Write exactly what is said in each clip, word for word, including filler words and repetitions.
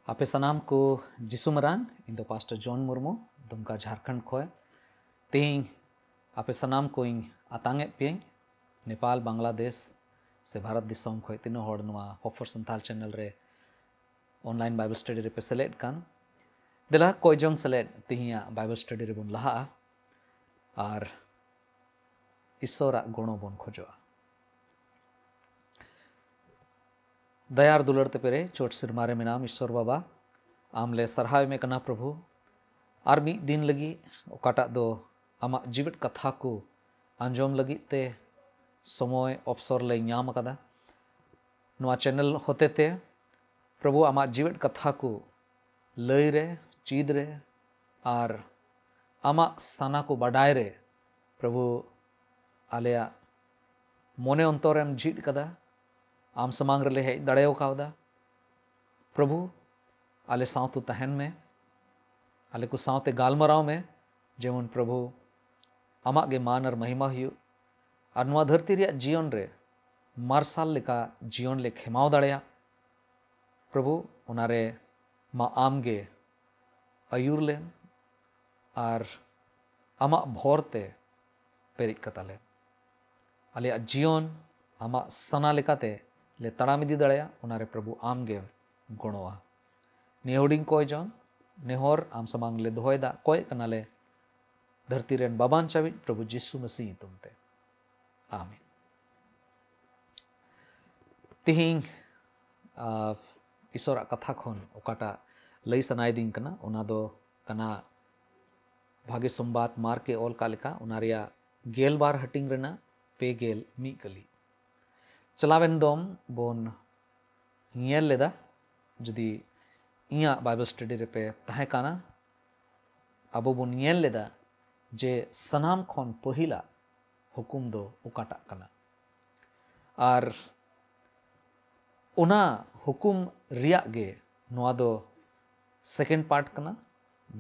ᱟᱯᱮ ᱥᱟᱱᱟᱢ ᱠᱚ ᱡᱤᱥᱩ ᱢᱟᱨᱟᱝ, ᱤᱧ ᱫᱚ ᱯᱟᱥᱴᱚᱨ ᱡᱚᱱ ᱢᱩᱨᱢᱩ, ᱫᱩᱢᱠᱟ, ᱡᱷᱟᱨᱠᱷᱚᱸᱰ ᱠᱷᱚᱱ᱾ ᱛᱮᱦᱮᱧ ᱟᱯᱮ ᱥᱟᱱᱟᱢ ᱠᱚᱧ ᱟᱛᱟᱝ ᱮᱫ ᱯᱮᱭᱟᱹᱧ ᱱᱮᱯᱟᱞ, ᱵᱟᱝᱞᱟᱫᱮᱥ ᱥᱮ ᱵᱷᱟᱨᱚᱛ ᱫᱤᱥᱚᱢ ᱠᱷᱚᱱ ᱛᱤᱱᱟᱹᱜ ᱦᱚᱲ ᱱᱚᱣᱟ Hope for Santhal channel ᱨᱮ online Bible study ᱨᱮᱯᱮ ᱥᱮᱞᱮᱫ ᱠᱟᱱ᱾ ᱫᱮᱞᱟ ᱠᱚᱭ ᱡᱚᱝ ᱥᱮᱞᱮᱫ ᱛᱮᱦᱮᱧᱟᱜ Bible study ᱨᱮᱵᱚᱱ ᱞᱟᱦᱟᱜᱼᱟ ᱟᱨ ᱤᱥᱚᱨᱟᱜ ᱜᱚᱲᱚ ᱵᱚᱱ ᱠᱷᱚᱡᱚᱜᱼᱟ᱾ ᱫᱟᱭᱟ ᱟᱨ ᱫᱩᱞᱟᱹᱲ ᱛᱮ ᱯᱮᱨᱮᱡ ᱪᱚᱴ ᱥᱮᱨᱢᱟ ᱨᱮ ᱢᱮᱱᱟᱢ ᱤᱥᱚᱨ ᱵᱟᱵᱟ, ᱟᱢ ᱞᱮ ᱥᱟᱨᱦᱟᱣ ᱮᱢᱮ ᱠᱟᱱᱟ ᱯᱨᱚᱵᱷᱩ᱾ ᱟᱨ ᱢᱤᱫ ᱫᱤᱱ ᱞᱟᱹᱜᱤᱫ ᱚᱠᱟᱴᱟᱜ ᱫᱚ ᱟᱢᱟᱜ ᱡᱤᱣᱮᱫ ᱠᱟᱛᱷᱟ ᱠᱚ ᱟᱸᱡᱚᱢ ᱞᱟᱹᱜᱤᱫ ᱛᱮ ᱥᱚᱢᱚᱭ ᱚᱯᱥᱚᱨ ᱞᱮ ᱧᱟᱢ ᱟᱠᱟᱫᱟ᱾ ᱱᱚᱣᱟ channel ᱦᱚᱛᱮᱛᱮ ᱯᱨᱚᱵᱷᱩ ᱟᱢᱟᱜ ᱡᱤᱣᱮᱫ ᱠᱟᱛᱷᱟ ᱠᱚ ᱞᱟᱹᱭ ᱨᱮ, ᱪᱮᱫ ᱨᱮ ᱟᱨ ᱟᱢᱟᱜ ᱥᱟᱱᱟ ᱠᱚ ᱵᱟᱰᱟᱭ ᱨᱮ ᱯᱨᱚᱵᱷᱩ ᱟᱞᱮᱭᱟᱜ ᱢᱚᱱᱮ ᱚᱱᱛᱚᱨᱮᱢ ᱡᱷᱤᱡ ᱠᱟᱫᱟ, ᱟᱢ ᱥᱟᱢᱟᱝ ᱨᱮᱞᱮ ᱦᱮᱡ ᱫᱟᱲᱮ ᱠᱟᱣᱫᱟ᱾ ᱯᱨᱚᱵᱷᱩ, ᱟᱞᱮ ᱥᱟᱶᱛᱮ ᱛᱟᱦᱮᱱ ᱢᱮ, ᱟᱞᱮ ᱠᱚ ᱥᱟᱶᱛᱮ ᱜᱟᱞᱢᱟᱨᱟᱣ ᱢᱮ, ᱡᱮᱢᱚᱱ ᱯᱨᱚᱵᱷᱩ ᱟᱢᱟᱜ ᱜᱮ ᱢᱟᱱ ᱟᱨ ᱢᱚᱦᱤᱢᱟ ᱦᱩᱭᱩᱜ, ᱟᱨ ᱱᱚᱣᱟ ᱫᱷᱟᱹᱨᱛᱤ ᱨᱮᱭᱟᱜ ᱡᱤᱭᱚᱱ ᱨᱮ ᱢᱟᱨᱥᱟᱞ ᱞᱮᱠᱟ ᱡᱤᱭᱚᱱ ᱞᱮ ᱠᱷᱮᱢᱟᱣ ᱫᱟᱲᱮᱭᱟᱜ᱾ ᱯᱨᱚᱵᱷᱩ, ᱚᱱᱟᱨᱮ ᱢᱟ ᱟᱢ ᱜᱮ ᱟᱹᱭᱩᱨ ᱞᱮᱢ ᱟᱨ ᱟᱢᱟᱜ ᱵᱷᱚᱨ ᱛᱮ ᱯᱮᱨᱮᱡ ᱠᱟᱛᱟ ᱞᱮᱢ᱾ ᱟᱞᱮᱭᱟᱜ ᱡᱤᱭᱚᱱ ᱟᱢᱟᱜ ᱥᱟᱱᱟ ᱞᱮᱠᱟᱛᱮ ᱞᱮ ᱛᱟᱲᱟᱢ ᱤᱫᱤ ᱫᱟᱲᱮᱭᱟᱜ, ᱚᱱᱟᱨᱮ ᱯᱨᱚᱵᱷᱩ ᱟᱢ ᱜᱮᱢ ᱜᱚᱲᱚᱣᱟ᱾ ᱱᱤᱭᱟᱹ ᱦᱩᱰᱤᱧ ᱠᱚᱭ ᱡᱚᱝ ᱱᱮᱦᱚᱨ ᱟᱢ ᱥᱟᱢᱟᱝ ᱞᱮ ᱫᱚᱦᱚᱭᱮᱫᱟ, ᱠᱚᱭᱮᱜ ᱠᱟᱱᱟᱞᱮ ᱫᱷᱟᱹᱨᱛᱤ ᱨᱮᱱ ᱵᱟᱵᱟᱱ ᱪᱟᱵᱤᱡ ᱯᱨᱚᱵᱷᱩ ᱡᱤᱥᱩ ᱢᱟᱹᱥᱤ ᱧᱩᱛᱩᱢ ᱛᱮ, ᱟᱢᱮᱱ᱾ ᱛᱤᱦᱤᱧ, ᱟ, ᱤᱥᱚᱨᱟᱜ ᱠᱟᱛᱷᱟ ᱠᱷᱚᱱ ᱚᱠᱟᱴᱟᱜ ᱞᱟᱹᱭ ᱥᱟᱱᱟᱭᱮᱫᱤᱧ ᱠᱟᱱᱟ, ᱚᱱᱟ ᱫᱚ ᱠᱟᱱᱟ ᱵᱷᱟᱜᱮ ᱥᱚᱢᱵᱟᱫ ᱢᱟᱨᱠ ᱮ ᱚᱞ ᱠᱟᱜ ᱞᱮᱠᱟ, ᱚᱱᱟ ᱨᱮᱭᱟᱜ ᱜᱮᱞ ᱵᱟᱨ ᱦᱟᱹᱴᱤᱧ ᱨᱮᱱᱟᱜ ᱯᱮ ᱜᱮᱞ ᱢᱤᱫ ᱠᱟᱹᱞᱤ᱾ ᱪᱟᱞᱟᱣᱮᱱ ᱫᱚᱢ ᱵᱚᱱ ᱧᱮᱞ ᱞᱮᱫᱟ, ᱡᱩᱫᱤ ᱤᱧᱟᱹᱜ Bible study ᱨᱮᱯᱮ ᱛᱟᱦᱮᱸ ᱠᱟᱱᱟ, ᱟᱵᱚ ᱵᱚᱱ ᱧᱮᱞ ᱞᱮᱫᱟ ᱡᱮ ᱥᱟᱱᱟᱢ ᱠᱷᱚᱱ ᱯᱟᱹᱦᱤᱞᱟᱜ ᱦᱩᱠᱩᱢ ᱫᱚ ᱚᱠᱟᱴᱟᱜ ᱠᱟᱱᱟ᱾ ᱟᱨ ᱚᱱᱟ ᱦᱩᱠᱩᱢ ᱨᱮᱭᱟᱜ ᱜᱮ ᱱᱚᱣᱟ ᱫᱚ second part ᱠᱟᱱᱟ,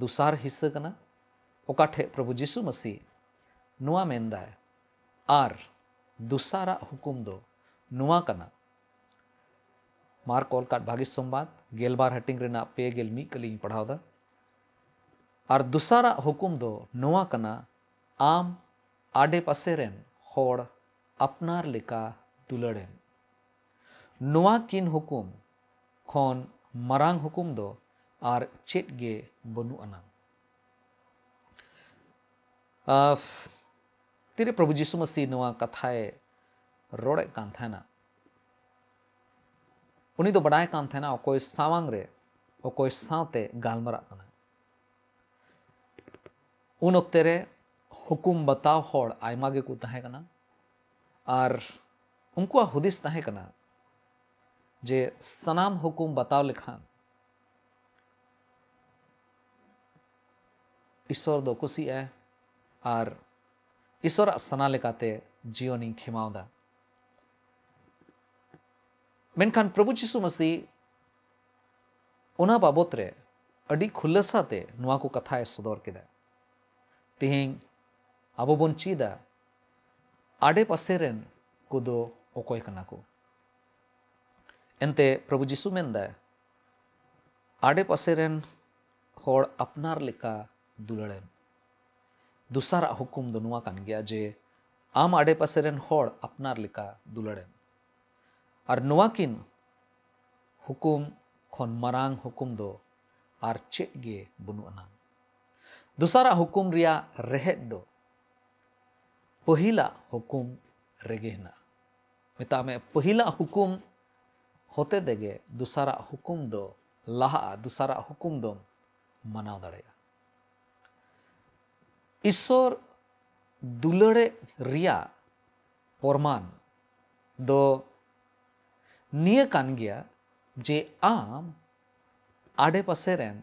ᱫᱚᱥᱟᱨ ᱦᱤᱥᱥᱟᱹ ᱠᱟᱱᱟ, ᱚᱠᱟ ᱴᱷᱮᱡ ᱯᱨᱚᱵᱷᱩ ᱡᱤᱥᱩ ᱢᱟᱹᱥᱤ ᱱᱚᱣᱟ ᱢᱮᱱᱫᱟᱭ, ᱟᱨ ᱫᱚᱥᱟᱨᱟᱜ ᱦᱩᱠᱩᱢ ᱫᱚ ᱱᱚᱣᱟ ᱠᱟᱱᱟ, ᱢᱟᱨᱠ ᱚᱞ ᱠᱟᱫ ᱵᱷᱟᱹᱜᱤ ᱥᱚᱢᱵᱟᱫ ᱜᱮᱞᱵᱟᱨ ᱦᱟᱹᱴᱤᱧ ᱨᱮᱱᱟᱜ ᱯᱮ ᱜᱮᱞ ᱢᱤᱫ ᱠᱟᱹᱞᱤᱧ ᱯᱟᱲᱦᱟᱣ ᱫᱟ᱾ ᱟᱨ ᱫᱚᱥᱟᱨᱟᱜ ᱦᱩᱠᱩᱢ ᱫᱚ ᱱᱚᱣᱟ ᱠᱟᱱᱟ, ᱟᱢ ᱟᱰᱮ ᱯᱟᱥᱮ ᱨᱮᱱ ᱦᱚᱲ ᱟᱯᱱᱟᱨ ᱞᱮᱠᱟ ᱫᱩᱞᱟᱹᱲᱮᱢ᱾ ᱱᱚᱣᱟ ᱠᱤᱱ ᱦᱩᱠᱩᱢ ᱠᱷᱚᱱ ᱢᱟᱨᱟᱝ ᱦᱩᱠᱩᱢ ᱫᱚ ᱟᱨ ᱪᱮᱫ ᱜᱮ ᱵᱟᱹᱱᱩᱜ ᱟᱱᱟ᱾ ᱟᱯᱷ, ᱛᱤᱨᱮ ᱯᱨᱚᱵᱷᱩ ᱡᱤᱥᱩ ᱢᱟᱹᱥᱤ ᱱᱚᱣᱟ ᱠᱟᱛᱷᱟᱭ ᱨᱚᱲᱮᱫ ᱠᱟᱱ ᱛᱟᱦᱮᱱᱟ, ᱩᱱᱤ ᱫᱚ ᱵᱟᱰᱟᱭ ᱠᱟᱱ ᱛᱟᱦᱮᱱᱟ ᱚᱠᱚᱭ ᱥᱟᱢᱟᱝ ᱨᱮ ᱚᱠᱚᱭ ᱥᱟᱶᱛᱮ ᱜᱟᱞᱢᱟᱨᱟᱜ ᱠᱟᱱᱟ᱾ ᱩᱱ ᱚᱠᱛᱮ ᱨᱮ ᱦᱩᱠᱩᱢ ᱵᱟᱛᱟᱣ ᱦᱚᱲ ᱟᱭᱢᱟ ᱜᱮᱠᱚ ᱛᱟᱦᱮᱸ ᱠᱟᱱᱟ ᱟᱨ ᱩᱱᱠᱩᱣᱟᱜ ᱦᱩᱫᱤᱥ ᱛᱟᱦᱮᱸ ᱠᱟᱱᱟ ᱡᱮ ᱥᱟᱱᱟᱢ ᱦᱩᱠᱩᱢ ᱵᱟᱛᱟᱣ ᱞᱮᱠᱷᱟᱱ ᱤᱥᱚᱨ ᱫᱚ ᱠᱩᱥᱤᱜᱼᱟᱭ ᱟᱨ ᱤᱥᱚᱨᱟᱜ ᱥᱟᱱᱟ ᱞᱮᱠᱟᱛᱮ ᱡᱤᱭᱚᱱᱤᱧ ᱠᱷᱮᱢᱟᱣ ᱫᱟ᱾ ᱢᱮᱱᱠᱷᱟᱱ ᱯᱨᱚᱵᱷᱩ ᱡᱤᱥᱩ ᱢᱟᱹᱥᱤ ᱚᱱᱟ ᱵᱟᱵᱚᱛ ᱨᱮ ᱟᱹᱰᱤ ᱠᱷᱩᱞᱟᱹᱥᱟ ᱛᱮ ᱱᱚᱣᱟ ᱠᱚ ᱠᱟᱛᱷᱟᱭ ᱥᱚᱫᱚᱨ ᱠᱮᱫᱟ᱾ ᱛᱮᱦᱮᱧ ᱟᱵᱚ ᱵᱚᱱ ᱪᱮᱫᱟ, ᱟᱰᱮ ᱯᱟᱥᱮ ᱨᱮᱱ ᱠᱚᱫᱚ ᱚᱠᱚᱭ ᱠᱟᱱᱟ ᱠᱚ? ᱮᱱᱛᱮ ᱯᱨᱚᱵᱷᱩ ᱡᱤᱥᱩ ᱢᱮᱱᱫᱟᱭ, ᱟᱰᱮ ᱯᱟᱥᱮ ᱨᱮᱱ ᱦᱚᱲ ᱟᱯᱱᱟᱨ ᱞᱮᱠᱟ ᱫᱩᱞᱟᱹᱲᱮᱢ᱾ ᱫᱚᱥᱟᱨᱟᱜ ᱦᱩᱠᱩᱢ ᱫᱚ ᱱᱚᱣᱟ ᱠᱟᱱ ᱜᱮᱭᱟ ᱡᱮ ᱟᱢ ᱟᱰᱮ ᱯᱟᱥᱮ ᱨᱮᱱ ᱦᱚᱲ ᱟᱯᱱᱟᱨ ᱞᱮᱠᱟ ᱫᱩᱞᱟᱹᱲᱮᱢ᱾ ᱟᱨ ᱱᱚᱣᱟ ᱠᱤᱱ ᱦᱩᱠᱩᱢ ᱠᱷᱚᱱ ᱢᱟᱨᱟᱝ ᱦᱩᱠᱩᱢ ᱫᱚ ᱟᱨ ᱪᱮᱫ ᱜᱮ ᱵᱟᱹᱱᱩᱜ ᱟᱱᱟ᱾ ᱫᱚᱥᱟᱨᱟᱜ ᱦᱩᱠᱩᱢ ᱨᱮᱭᱟᱜ ᱨᱮᱦᱮᱫ ᱫᱚ ᱯᱟᱹᱦᱤᱞᱟᱜ ᱦᱩᱠᱩᱢ ᱨᱮᱜᱮ ᱦᱮᱱᱟᱜᱼᱟ᱾ ᱢᱮᱛᱟᱜ ᱢᱮ, ᱯᱟᱹᱦᱤᱞᱟᱜ ᱦᱩᱠᱩᱢ ᱦᱚᱛᱮ ᱛᱮᱜᱮ ᱫᱚᱥᱟᱨᱟᱜ ᱦᱩᱠᱩᱢ ᱫᱚ ᱞᱟᱦᱟᱜᱼᱟ, ᱫᱚᱥᱟᱨᱟᱜ ᱦᱩᱠᱩᱢ ᱫᱚᱢ ᱢᱟᱱᱟᱣ ᱫᱟᱲᱮᱭᱟᱜᱼᱟ᱾ ᱤᱥᱚᱨ ᱫᱩᱞᱟᱹᱲᱮ ᱨᱮᱭᱟᱜ ᱯᱚᱨᱢᱟᱱ ᱫᱚ ᱱᱤᱭᱟᱹ ᱠᱟᱱ ᱜᱮᱭᱟ ᱡᱮ ᱟᱢ ᱟᱰᱮ ᱯᱟᱥᱮ ᱨᱮᱱ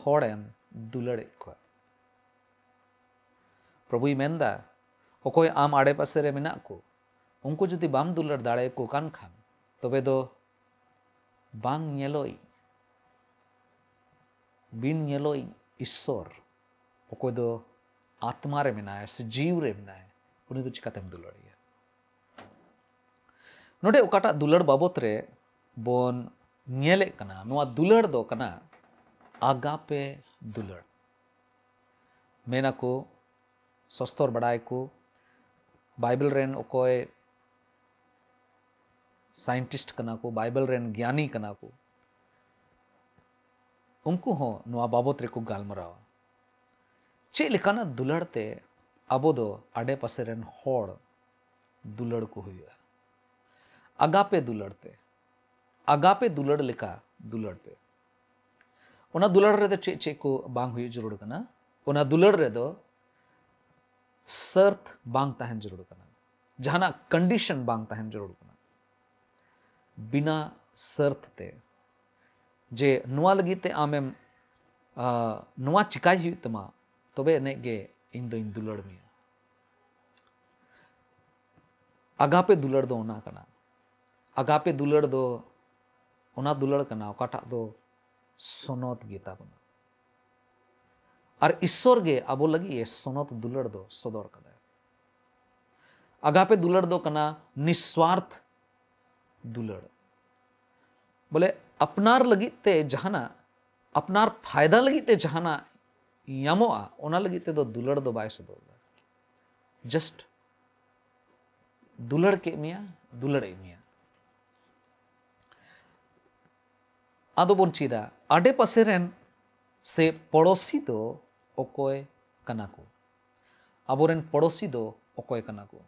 ᱦᱚᱲᱮᱢ ᱫᱩᱞᱟᱹᱲᱮᱫ ᱠᱚᱣᱟ᱾ ᱯᱨᱚᱵᱷᱩᱭ ᱢᱮᱱᱫᱟ, ᱚᱠᱚᱭ ᱟᱢ ᱟᱰᱮ ᱯᱟᱥᱮ ᱨᱮ ᱢᱮᱱᱟᱜ ᱠᱚ, ᱩᱱᱠᱩ ᱡᱩᱫᱤ ᱵᱟᱢ ᱫᱩᱞᱟᱹᱲ ᱫᱟᱲᱮᱭᱟᱠᱚ ᱠᱟᱱ ᱠᱷᱟᱱ, ᱛᱚᱵᱮ ᱫᱚ ᱵᱟᱝ ᱧᱮᱞᱚᱜ, ᱵᱤᱱ ᱧᱮᱞᱚᱜ ᱤᱥᱥᱚᱨ, ᱚᱠᱚᱭ ᱫᱚ ᱟᱛᱢᱟ ᱨᱮ ᱢᱮᱱᱟᱭᱟ ᱥᱮ ᱡᱤᱣᱤ ᱨᱮ ᱢᱮᱱᱟᱭᱟ, ᱩᱱᱤ ᱫᱚ ᱪᱤᱠᱟᱛᱮᱢ ᱫᱩᱞᱟᱹᱲᱮᱭᱟ? ᱱᱚᱰᱮ ᱚᱠᱟᱴᱟᱜ ᱫᱩᱞᱟᱹᱲ ᱵᱟᱵᱚᱛ ᱨᱮ ᱵᱚᱱ ᱧᱮᱞᱮᱫ ᱠᱟᱱᱟ, ᱱᱚᱣᱟ ᱫᱩᱞᱟᱹᱲ ᱫᱚ ᱠᱟᱱᱟ ᱟᱜᱟᱯᱮ ᱫᱩᱞᱟᱹᱲ᱾ ᱢᱮᱱᱟᱠᱚ, ᱥᱚᱥᱛᱚᱨ ᱵᱟᱲᱟᱭᱟᱠᱚ, ᱵᱟᱭᱵᱮᱞ ᱨᱮᱱ ᱚᱠᱚᱭ ᱥᱟᱭᱮᱱᱴᱤᱥᱴ ᱠᱟᱱᱟ ᱠᱚ, ᱵᱟᱭᱵᱮᱞ ᱨᱮᱱ ᱜᱮᱭᱟᱱᱤ ᱠᱟᱱᱟ ᱠᱚ, ᱩᱱᱠᱩ ᱦᱚᱸ ᱱᱚᱣᱟ ᱵᱟᱵᱚᱛ ᱨᱮᱠᱚ ᱜᱟᱞᱢᱟᱨᱟᱣᱟ᱾ ᱪᱮᱫ ᱞᱮᱠᱟᱱᱟᱜ ᱫᱩᱞᱟᱹᱲ ᱛᱮ ᱟᱵᱚ ᱫᱚ ᱟᱰᱮ ᱯᱟᱥᱮ ᱨᱮᱱ ᱦᱚᱲ ᱫᱩᱞᱟᱹᱲ ᱠᱚ ᱦᱩᱭᱩᱜᱼᱟ? ᱟᱜᱟᱯᱮ ᱫᱩᱞᱟᱹᱲ ᱛᱮ᱾ ᱟᱜᱟᱯᱮ ᱫᱩᱞᱟᱹᱲ ᱞᱮᱠᱟ ᱫᱩᱞᱟᱹᱲ ᱯᱮ᱾ ᱚᱱᱟ ᱫᱩᱞᱟᱹᱲ ᱨᱮᱫᱚ ᱪᱮᱫ ᱪᱮᱫ ᱠᱚ ᱵᱟᱝ ᱦᱩᱭᱩᱜ ᱡᱟᱹᱨᱩᱲ ᱠᱟᱱᱟ? ᱚᱱᱟ ᱫᱩᱞᱟᱹᱲ ᱨᱮᱫᱚ ᱥᱟᱨᱛᱷ ᱵᱟᱝ ᱛᱟᱦᱮᱱ ᱡᱟᱹᱨᱩᱲ ᱠᱟᱱᱟ, ᱡᱟᱦᱟᱱᱟᱜ ᱠᱚᱱᱰᱤᱥᱚᱱ ᱵᱟᱝ ᱛᱟᱦᱮᱱ ᱡᱟᱹᱨᱩᱲ ᱠᱟᱱᱟ᱾ ᱵᱤᱱᱟ ᱥᱟᱨᱛᱷ ᱛᱮ, ᱡᱮ ᱱᱚᱣᱟ ᱞᱟᱹᱜᱤᱫ ᱛᱮ ᱟᱢᱮᱢ, ᱟ, ᱱᱚᱣᱟ ᱪᱤᱠᱟᱭ ᱦᱩᱭᱩᱜ ᱛᱟᱢᱟ, ᱛᱚᱵᱮ ᱮᱱᱮᱡ ᱜᱮ ᱤᱧ ᱫᱚᱧ ᱫᱩᱞᱟᱹᱲ ᱢᱮᱭᱟ᱾ ᱟᱜᱟᱯᱮ ᱫᱩᱞᱟᱹᱲ ᱫᱚ ᱚᱱᱟ ᱠᱟᱱᱟ᱾ ᱟᱜᱟᱯᱮ ᱫᱩᱞᱟᱹᱲ ᱫᱚ ᱚᱱᱟ ᱫᱩᱞᱟᱹᱲ ᱠᱟᱱᱟ ᱚᱠᱟᱴᱟᱜ ᱫᱚ ᱥᱚᱱᱚᱛ ᱜᱮ ᱛᱟᱵᱚᱱᱟ᱾ ᱟᱨ ᱤᱥᱥᱚᱨ ᱜᱮ ᱟᱵᱚ ᱞᱟᱹᱜᱤᱫ ᱮ ᱥᱚᱱᱚᱛ ᱫᱩᱞᱟᱹᱲ ᱫᱚ ᱥᱚᱫᱚᱨ ᱠᱟᱫᱟᱭ᱾ ᱟᱜᱟᱯᱮ ᱫᱩᱞᱟᱹᱲ ᱫᱚ ᱠᱟᱱᱟ ᱱᱤᱥᱣᱟᱨᱛᱷ ᱫᱩᱞᱟᱹᱲ᱾ ᱵᱚᱞᱮ, ᱟᱯᱱᱟᱨ ᱞᱟᱹᱜᱤᱫ ᱛᱮ ᱡᱟᱦᱟᱱᱟᱜ, ᱟᱯᱱᱟᱨ ᱯᱷᱟᱭᱫᱟ ᱞᱟᱹᱜᱤᱫ ᱛᱮ ᱡᱟᱦᱟᱱᱟᱜ ᱧᱟᱢᱚᱜᱼᱟ, ᱚᱱᱟ ᱞᱟᱹᱜᱤᱫ ᱛᱮᱫᱚ ᱫᱩᱞᱟᱹᱲ ᱫᱚ ᱵᱟᱭ ᱥᱚᱫᱚᱨ ᱮᱫᱟ᱾ ᱡᱟᱥᱴ ᱫᱩᱞᱟᱹᱲ ᱠᱮᱫ ᱢᱮᱭᱟ, ᱫᱩᱞᱟᱹᱲᱮᱫ ᱢᱮᱭᱟ᱾ ᱟᱫᱚ ᱵᱚᱱ ᱪᱮᱫᱟ, ᱟᱰᱮ ᱯᱟᱥᱮ ᱨᱮᱱ ᱥᱮ ᱯᱚᱲᱚᱥᱤ ᱫᱚ ᱚᱠᱚᱭ ᱠᱟᱱᱟ ᱠᱚ? ᱟᱵᱚᱨᱮᱱ ᱯᱚᱲᱚᱥᱤ ᱫᱚ ᱚᱠᱚᱭ ᱠᱟᱱᱟ ᱠᱚ?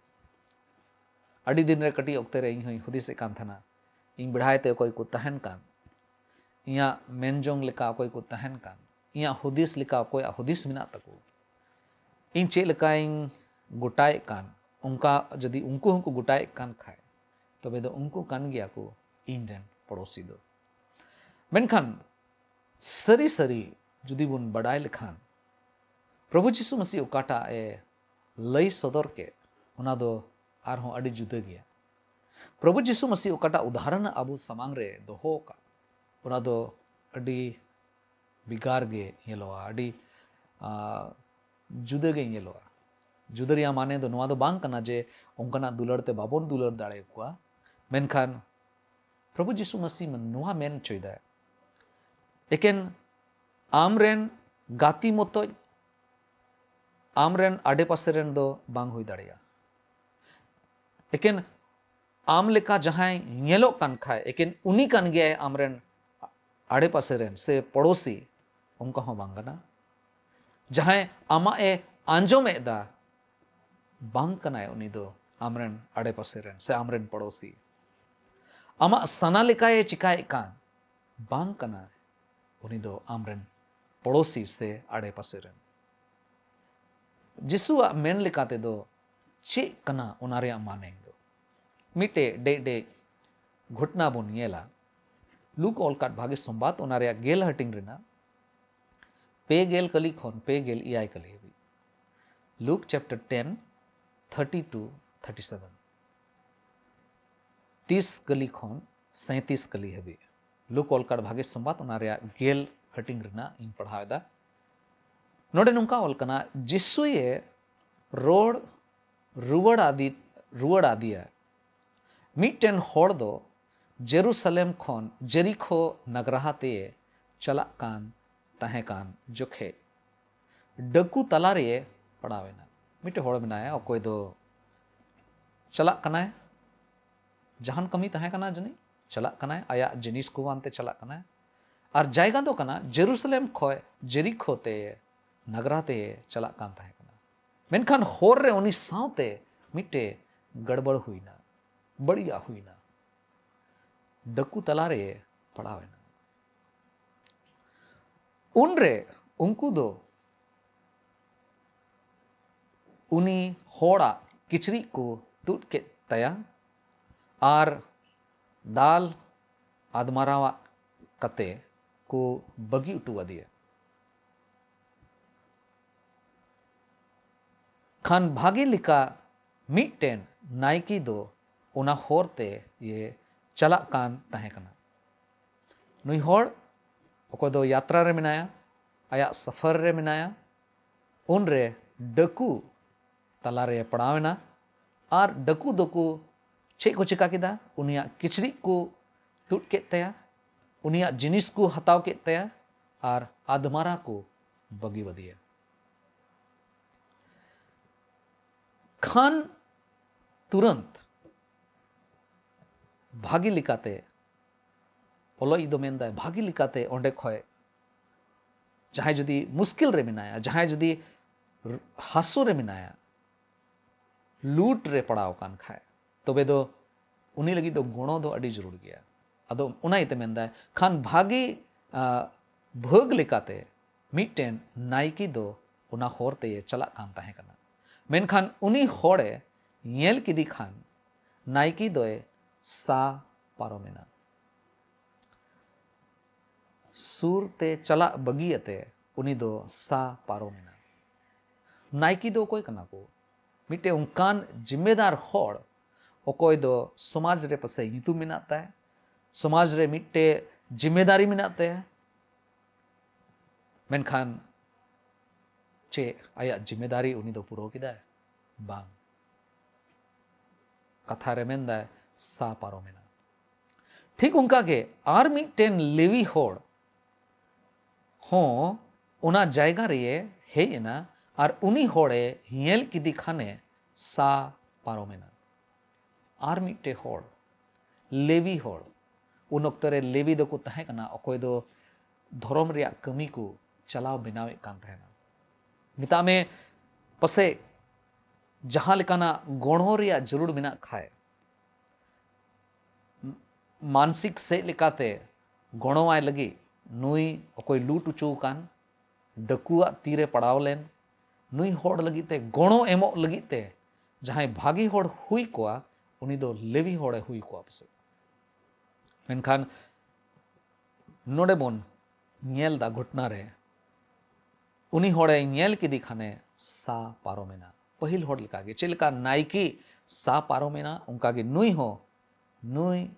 ᱟᱹᱰᱤ ᱫᱤᱱ ᱨᱮ ᱠᱟᱹᱴᱤᱡ ᱚᱠᱛᱮ ᱨᱮ ᱤᱧ ᱦᱚᱸᱧ ᱦᱩᱫᱤᱥᱮᱫ ᱠᱟᱱ ᱛᱟᱦᱮᱱᱟ, ᱤᱧ ᱵᱮᱲᱦᱟᱭ ᱛᱮ ᱚᱠᱚᱭ ᱠᱚ ᱛᱟᱦᱮᱱ ᱠᱟᱱ, ᱤᱧᱟᱹᱜ ᱢᱮᱱ ᱡᱚᱝ ᱞᱮᱠᱟ ᱚᱠᱚᱭ ᱠᱚ ᱛᱟᱦᱮᱱ ᱠᱟᱱ, ᱤᱧᱟᱹᱜ ᱦᱩᱫᱤᱥ ᱞᱮᱠᱟ ᱚᱠᱚᱭᱟᱜ ᱦᱩᱫᱤᱥ ᱢᱮᱱᱟᱜ ᱛᱟᱠᱚ, ᱤᱧ ᱪᱮᱫ ᱞᱮᱠᱟᱧ ᱜᱚᱴᱟᱭᱮᱫ ᱠᱟᱱ, ᱚᱱᱠᱟ ᱡᱩᱫᱤ ᱩᱱᱠᱩ ᱦᱚᱸᱠᱚ ᱜᱚᱴᱟᱭᱮᱫ ᱠᱟᱱ ᱠᱷᱟᱡ, ᱛᱚᱵᱮ ᱫᱚ ᱩᱱᱠᱩ ᱠᱟᱱ ᱜᱮᱭᱟ ᱠᱚ ᱤᱧ ᱨᱮᱱ ᱯᱚᱲᱚᱥᱤ ᱫᱚ᱾ ᱢᱮᱱᱠᱷᱟᱱ ᱥᱟᱹᱨᱤ ᱥᱟᱹᱨᱤ ᱡᱩᱫᱤ ᱵᱚᱱ ᱵᱟᱰᱟᱭ ᱞᱮᱠᱷᱟᱱ, ᱯᱨᱚᱵᱷᱩ ᱡᱤᱥᱩ ᱢᱟᱹᱥᱤ ᱚᱠᱟᱴᱟᱜ ᱮ ᱞᱟᱹᱭ ᱥᱚᱫᱚᱨ ᱠᱮᱫ, ᱚᱱᱟ ᱫᱚ ᱟᱨᱦᱚᱸ ᱟᱹᱰᱤ ᱡᱩᱫᱟᱹ ᱜᱮᱭᱟ᱾ ᱯᱨᱚᱵᱷᱩ ᱡᱤᱥᱩ ᱢᱟᱹᱥᱤ ᱚᱠᱟᱴᱟᱜ ᱩᱫᱟᱦᱚᱨᱚᱱ ᱟᱵᱚ ᱥᱟᱢᱟᱝ ᱨᱮ ᱫᱚᱦᱚ ᱟᱠᱟᱫ, ᱚᱱᱟ ᱫᱚ ᱟᱹᱰᱤ ᱵᱷᱮᱜᱟᱨ ᱜᱮ ᱧᱮᱞᱚᱜᱼᱟ, ᱟᱹᱰᱤ, ᱟ, ᱡᱩᱫᱟᱹ ᱜᱮ ᱧᱮᱞᱚᱜᱼᱟ᱾ ᱡᱩᱫᱟᱹ ᱨᱮᱭᱟᱜ ᱢᱟᱱᱮ ᱫᱚ ᱱᱚᱣᱟ ᱫᱚ ᱵᱟᱝ ᱠᱟᱱᱟ ᱡᱮ ᱚᱱᱠᱟᱱᱟᱜ ᱫᱩᱞᱟᱹᱲ ᱛᱮ ᱵᱟᱵᱚᱱ ᱫᱩᱞᱟᱹᱲ ᱫᱟᱲᱮᱭᱟᱠᱚᱣᱟ, ᱢᱮᱱᱠᱷᱟᱱ ᱯᱨᱚᱵᱷᱩ ᱡᱤᱥᱩ ᱢᱟᱹᱥᱤ ᱱᱚᱣᱟ ᱢᱮᱱ ᱦᱚᱪᱚᱭᱮᱫᱟᱭ, ᱮᱠᱮᱱ ᱟᱢᱨᱮᱱ ᱜᱟᱛᱮ ᱢᱚᱛᱚᱡ ᱟᱢᱨᱮᱱ ᱟᱰᱮᱯᱟᱥᱮ ᱨᱮᱱ ᱫᱚ ᱵᱟᱝ ᱦᱩᱭ ᱫᱟᱲᱮᱭᱟᱜᱼᱟ᱾ ᱮᱠᱮᱱ ᱟᱢ ᱞᱮᱠᱟ ᱡᱟᱦᱟᱸᱭ ᱧᱮᱞᱚᱜ ᱠᱟᱱ ᱠᱷᱟᱡ, ᱮᱠᱮᱱ ᱩᱱᱤ ᱠᱟᱱ ᱜᱮᱭᱟᱭ ᱟᱢᱨᱮᱱ ᱟᱰᱮᱯᱟᱥᱮ ᱨᱮᱱ ᱥᱮ ᱯᱚᱲᱳᱥᱤ, ᱚᱱᱠᱟ ᱦᱚᱸ ᱵᱟᱝ ᱠᱟᱱᱟ᱾ ᱡᱟᱦᱟᱸᱭ ᱟᱢᱟᱜ ᱮ ᱟᱸᱡᱚᱢᱮᱫ ᱫᱟ, ᱵᱟᱝ ᱠᱟᱱᱟᱭ ᱩᱱᱤ ᱫᱚ ᱟᱢᱨᱮᱱ ᱟᱰᱮᱯᱟᱥᱮ ᱨᱮᱱ ᱥᱮ ᱟᱢᱨᱮᱱ ᱯᱚᱲᱳᱥᱤ᱾ ᱟᱢᱟᱜ ᱥᱟᱱᱟ ᱞᱮᱠᱟᱭ ᱪᱤᱠᱟᱭᱮᱫ ᱠᱟᱱ, ᱵᱟᱝ ᱠᱟᱱᱟᱭ ᱩᱱᱤ ᱫᱚ ᱟᱢᱨᱮᱱ ᱯᱚᱲᱳᱥᱤ ᱥᱮ ᱟᱰᱮᱯᱟᱥᱮ ᱨᱮᱱ᱾ ᱡᱤᱥᱩᱣᱟᱜ ᱢᱮᱱ ᱞᱮᱠᱟ ᱛᱮᱫᱚ ᱪᱮᱫ ᱠᱟᱱᱟ ᱚᱱᱟ ᱨᱮᱭᱟᱜ ᱢᱟᱱᱮ ᱫᱚ? ᱢᱤᱫᱴᱮᱡ ᱰᱮᱡ ᱰᱮᱡ ᱜᱷᱚᱴᱱᱟ ᱵᱚᱱ ᱧᱮᱞᱟ᱾ ᱞᱩᱠ ᱚᱞ ᱠᱟᱫ ᱵᱷᱟᱜᱮ ᱥᱚᱢᱵᱟᱫ, ᱚᱱᱟ ᱨᱮᱭᱟᱜ ᱜᱮᱞ ᱦᱟᱹᱴᱤᱧ ᱨᱮᱱᱟᱜ ᱯᱮ ᱜᱮᱞ ᱠᱟᱹᱞᱤ ᱠᱷᱚᱱ ᱯᱮ ᱜᱮᱞ ᱮᱭᱟᱭ ᱠᱟᱹᱞᱤ ᱦᱟᱹᱵᱤᱡ᱾ Luke chapter ten, thirty to thirty seven᱾ ᱛᱤᱥ ᱠᱟᱹᱞᱤ ᱠᱷᱚᱱ ᱥᱟᱸᱭᱛᱤᱥ ᱠᱟᱹᱞᱤ ᱦᱟᱹᱵᱤᱡ᱾ ᱞᱩᱠ ᱚᱞ ᱠᱟᱫ ᱵᱷᱟᱜᱮ ᱥᱚᱢᱵᱟᱫ, ᱚᱱᱟ ᱨᱮᱭᱟᱜ ᱜᱮᱞ ᱦᱟᱹᱴᱤᱧ ᱨᱮᱱᱟᱜ ᱤᱧ ᱯᱟᱲᱦᱟᱣ ᱮᱫᱟ᱾ ᱱᱚᱰᱮ ᱱᱚᱝᱠᱟ ᱚᱞ ᱠᱟᱱᱟ, ᱡᱤᱥᱩᱭᱮ ᱨᱚᱲ ᱨᱩᱣᱟᱹᱲ ᱟᱫᱤ-, ᱨᱩᱣᱟᱹᱲ ᱟᱫᱮᱭᱟ᱾ ᱢᱤᱫᱴᱮᱱ ᱦᱚᱲ ᱫᱚ ᱡᱮᱨᱩᱥᱟᱞᱮᱢ ᱠᱷᱚᱱ ᱡᱮᱨᱤᱠᱷᱳ ᱱᱟᱜᱽᱨᱟᱦᱟ ᱛᱮᱭᱮ ᱪᱟᱞᱟᱜ ᱠᱟᱱ ᱛᱟᱦᱮᱸ ᱠᱟᱱ ᱡᱚᱠᱷᱮᱡ ᱰᱟᱹᱠᱩ ᱛᱟᱞᱟ ᱨᱮᱭᱮ ᱯᱟᱲᱟᱣ ᱮᱱᱟ᱾ ᱢᱤᱫᱴᱮᱱ ᱦᱚᱲ ᱢᱮᱱᱟᱭᱟ, ᱚᱠᱚᱭ ᱫᱚ ᱪᱟᱞᱟᱜ ᱠᱟᱱᱟᱭ, ᱡᱟᱦᱟᱱ ᱠᱟᱹᱢᱤ ᱛᱟᱦᱮᱸ ᱠᱟᱱᱟ ᱡᱟᱹᱱᱤᱡ, ᱪᱟᱞᱟᱜ ᱠᱟᱱᱟᱭ, ᱟᱭᱟᱜ ᱡᱤᱱᱤᱥ ᱠᱚ ᱟᱱᱛᱮ ᱪᱟᱞᱟᱜ ᱠᱟᱱᱟᱭ᱾ ᱟᱨ ᱡᱟᱭᱜᱟ ᱫᱚ ᱠᱟᱱᱟ ᱡᱮᱨᱩᱥᱟᱞᱮᱢ ᱠᱷᱚᱱ ᱡᱮᱨᱤᱠᱷᱳ ᱛᱮ, ᱱᱟᱜᱽᱨᱟ ᱛᱮ ᱪᱟᱞᱟᱜ ᱠᱟᱱ ᱛᱟᱦᱮᱸ ᱠᱟᱱᱟ᱾ ᱢᱮᱱᱠᱷᱟᱱ ᱦᱚᱨ ᱨᱮ ᱩᱱᱤ ᱥᱟᱶᱛᱮ ᱢᱤᱫᱴᱮᱡ ᱜᱟᱲᱵᱟᱲ ᱦᱩᱭᱱᱟ, ᱵᱟᱹᱲᱤᱡᱟᱜ ᱦᱩᱭᱱᱟ, ᱰᱟᱹᱠᱩ ᱛᱟᱞᱟᱨᱮ ᱯᱟᱲᱟᱣ ᱮᱱᱟ᱾ ᱩᱱᱨᱮ ᱩᱱᱠᱩ ᱫᱚ ᱩᱱᱤ ᱦᱚᱲᱟᱜ ᱠᱤᱪᱨᱤᱡ ᱠᱚ ᱛᱩᱫ ᱠᱮᱫ ᱛᱟᱭᱟ ᱟᱨ ᱫᱟᱞ ᱟᱫᱢᱟᱨᱟᱣᱟᱜ ᱠᱟᱛᱮ ᱠᱚ ᱵᱟᱹᱜᱤ ᱦᱚᱴᱚ ᱟᱫᱮᱭᱟ᱾ ᱠᱷᱟᱱ ᱵᱷᱟᱜᱮ ᱞᱮᱠᱟ ᱢᱤᱫᱴᱮᱱ ᱱᱟᱭᱠᱮ ᱫᱚ ᱚᱱᱟ ᱦᱚᱨ ᱛᱮ ᱤᱭᱟᱹ ᱪᱟᱞᱟᱜ ᱠᱟᱱ ᱛᱟᱦᱮᱸ ᱠᱟᱱᱟ᱾ ᱱᱩᱭ ᱦᱚᱲ ᱚᱠᱚᱭ ᱫᱚ ᱭᱟᱛᱨᱟ ᱨᱮ ᱢᱮᱱᱟᱭᱟ, ᱟᱭᱟᱜ ᱥᱟᱯᱷᱟᱨ ᱨᱮ ᱢᱮᱱᱟᱭᱟ, ᱩᱱᱨᱮ ᱰᱟᱹᱠᱩ ᱛᱟᱞᱟᱨᱮ ᱯᱟᱲᱟᱣ ᱮᱱᱟ᱾ ᱟᱨ ᱰᱟᱹᱠᱩ ᱫᱚᱠᱚ ᱪᱮᱫ ᱠᱚ ᱪᱮᱠᱟ ᱠᱮᱫᱟ? ᱩᱱᱤᱭᱟᱜ ᱠᱤᱪᱨᱤᱡ ᱠᱚ ᱛᱩᱫ ᱠᱮᱫ ᱛᱟᱭᱟ, ᱩᱱᱤᱭᱟᱜ ᱡᱤᱱᱤᱥ ᱠᱚ ᱦᱟᱛᱟᱣ ᱠᱮᱫ ᱛᱟᱭᱟ ᱟᱨ ᱟᱫᱢᱟᱨᱟ ᱠᱚ ᱵᱟᱹᱜᱤ ᱵᱟᱫᱤᱭᱟ᱾ ᱠᱷᱟᱱ ᱛᱩᱨᱟᱹᱱᱛ ᱵᱷᱟᱜᱤ ᱞᱮᱠᱟᱛᱮ, ᱚᱞᱚᱜ ᱫᱚ ᱢᱮᱱᱫᱟᱭ, ᱵᱷᱟᱜᱤ ᱞᱮᱠᱟᱛᱮ ᱚᱸᱰᱮ ᱠᱷᱚᱡ ᱡᱟᱦᱟᱸᱭ ᱡᱩᱫᱤ ᱢᱩᱥᱠᱤᱞ ᱨᱮ ᱢᱮᱱᱟᱭᱟ, ᱡᱟᱦᱟᱸᱭ ᱡᱩᱫᱤ ᱦᱟᱹᱥᱩ ᱨᱮ ᱢᱮᱱᱟᱭᱟ, ᱞᱩᱴ ᱨᱮ ᱯᱟᱲᱟᱣ ᱟᱠᱟᱱ ᱠᱷᱟᱡ, ᱛᱚᱵᱮ ᱫᱚ ᱩᱱᱤ ᱞᱟᱹᱜᱤᱫ ᱫᱚ ᱜᱚᱲᱚ ᱫᱚ ᱟᱹᱰᱤ ᱡᱟᱹᱨᱩᱲ ᱜᱮᱭᱟ᱾ ᱟᱫᱚ ᱚᱱᱟ ᱤᱭᱟᱹᱛᱮ ᱢᱮᱱᱫᱟᱭ, ᱠᱷᱟᱱ ᱵᱷᱟᱜᱮ, ᱟ, ᱵᱷᱟᱹᱜᱽ ᱞᱮᱠᱟᱛᱮ ᱢᱤᱫᱴᱮᱱ ᱱᱟᱭᱠᱮ ᱫᱚ ᱚᱱᱟ ᱦᱚᱨ ᱛᱮᱭᱮ ᱪᱟᱞᱟᱜ ᱠᱟᱱ ᱛᱟᱦᱮᱸ ᱠᱟᱱᱟ᱾ ᱢᱮᱱᱠᱷᱟᱱ ᱩᱱᱤ ᱦᱚᱲᱮ ᱧᱮᱞ ᱠᱮᱫᱮ ᱠᱷᱟᱱ ᱱᱟᱭᱠᱮ ᱫᱚᱭ ᱥᱟ ᱯᱟᱨᱚᱢᱮᱱᱟ᱾ ᱥᱩᱨ ᱛᱮ ᱪᱟᱞᱟᱜ ᱵᱟᱹᱜᱤᱭᱟᱛᱮ ᱩᱱᱤ ᱫᱚ ᱥᱟ ᱯᱟᱨᱚᱢᱮᱱᱟ᱾ ᱱᱟᱭᱠᱮ ᱫᱚ ᱚᱠᱚᱭ ᱠᱟᱱᱟ ᱠᱚ? ᱢᱤᱫᱴᱮᱱ ᱚᱱᱠᱟᱱ ᱡᱤᱢᱢᱮᱫᱟᱨ ᱦᱚᱲ, ᱚᱠᱚᱭ ᱫᱚ ᱥᱚᱢᱟᱡᱽ ᱨᱮ ᱯᱟᱥᱮᱡ ᱧᱩᱛᱩᱢ ᱢᱮᱱᱟᱜ ᱛᱟᱭ, ᱥᱚᱢᱟᱡᱽ ᱨᱮ ᱢᱤᱫᱴᱮᱱ ᱡᱤᱢᱢᱮᱫᱟᱨᱤ ᱢᱮᱱᱟᱜ ᱛᱟᱭᱟ᱾ ᱢᱮᱱᱠᱷᱟᱱ ᱪᱮᱫ ᱟᱭᱟᱜ ᱡᱤᱢᱢᱮᱫᱟᱨᱤ ᱩᱱᱤ ᱫᱚ ᱯᱩᱨᱟᱹᱣ ᱠᱮᱫᱟᱭ? ᱵᱟᱝ᱾ ᱠᱟᱛᱷᱟ ᱨᱮ ᱢᱮᱱᱫᱟᱭ, ᱥᱟ ᱯᱟᱨᱚᱢᱮᱱᱟ᱾ ᱴᱷᱤᱠ ᱚᱱᱠᱟᱜᱮ ᱟᱨ ᱢᱤᱫᱴᱮᱱ ᱞᱮᱣᱤ ᱦᱚᱲ ᱦᱚᱸ ᱚᱱᱟ ᱡᱟᱭᱜᱟ ᱨᱮᱭᱮ ᱦᱮᱡ ᱮᱱᱟ ᱟᱨ ᱩᱱᱤ ᱦᱚᱲᱮ ᱧᱮᱞ ᱠᱮᱫᱮ ᱠᱷᱟᱱᱮ ᱥᱟ ᱯᱟᱨᱚᱢᱮᱱᱟ᱾ ᱟᱨ ᱢᱤᱫᱴᱮᱱ ᱦᱚᱲ, ᱞᱮᱣᱤ ᱦᱚᱲ, ᱩᱱ ᱚᱠᱛᱚ ᱨᱮ ᱞᱮᱣᱤ ᱫᱚᱠᱚ ᱛᱟᱦᱮᱸ ᱠᱟᱱᱟ ᱚᱠᱚᱭ ᱫᱚ ᱫᱷᱚᱨᱚᱢ ᱨᱮᱭᱟᱜ ᱠᱟᱹᱢᱤ ᱠᱚ ᱪᱟᱞᱟᱣ ᱵᱮᱱᱟᱣᱮᱫ ᱠᱟᱱ ᱛᱟᱦᱮᱱᱟ᱾ ᱢᱮᱛᱟᱜ ᱢᱮ, ᱯᱟᱥᱮᱡ ᱡᱟᱦᱟᱸ ᱞᱮᱠᱟᱱᱟᱜ ᱜᱚᱲᱚ ᱨᱮᱭᱟᱜ ᱡᱟᱹᱨᱩᱲ ᱢᱮᱱᱟᱜ ᱠᱷᱟᱡ, ᱢᱟᱱᱥᱤᱠ ᱥᱮᱫ ᱞᱮᱠᱟᱛᱮ ᱜᱚᱲᱚᱣᱟᱭ ᱞᱟᱹᱜᱤᱫ ᱱᱩᱭ ᱚᱠᱚᱭ ᱞᱩᱴ ᱦᱚᱪᱚ ᱟᱠᱟᱱ, ᱰᱟᱹᱠᱩᱣᱟᱜ ᱛᱤᱨᱮ ᱯᱟᱲᱟᱣ ᱞᱮᱱ, ᱱᱩᱭ ᱦᱚᱲ ᱞᱟᱹᱜᱤᱫ ᱛᱮ ᱜᱚᱲᱚ ᱮᱢᱚᱜ ᱞᱟᱹᱜᱤᱫ ᱛᱮ ᱡᱟᱦᱟᱸᱭ ᱵᱷᱟᱜᱮ ᱦᱚᱲ ᱦᱩᱭ ᱠᱚᱜᱼᱟ, ᱩᱱᱤ ᱫᱚ ᱞᱮᱣᱤ ᱦᱚᱲᱮ ᱦᱩᱭ ᱠᱚᱜᱼᱟ ᱯᱟᱥᱮᱡ᱾ ᱢᱮᱱᱠᱷᱟᱱ ᱱᱚᱰᱮ ᱵᱚᱱ ᱧᱮᱞ ᱫᱟ ᱜᱷᱚᱴᱱᱟ ᱨᱮ, ᱩᱱᱤ ᱦᱚᱲᱮ ᱧᱮᱞ ᱠᱮᱫᱮ ᱠᱷᱟᱱᱮ ᱥᱟ ᱯᱟᱨᱚᱢᱮᱱᱟ᱾ ᱯᱟᱹᱦᱤᱞ ᱦᱚᱲ ᱞᱮᱠᱟᱜᱮ, ᱪᱮᱫ ᱞᱮᱠᱟ ᱱᱟᱭᱠᱮ ᱥᱟ ᱯᱟᱨᱚᱢᱮᱱᱟ, ᱚᱱᱠᱟᱜᱮ ᱱᱩᱭ ᱦᱚᱸ, ᱱᱩᱭ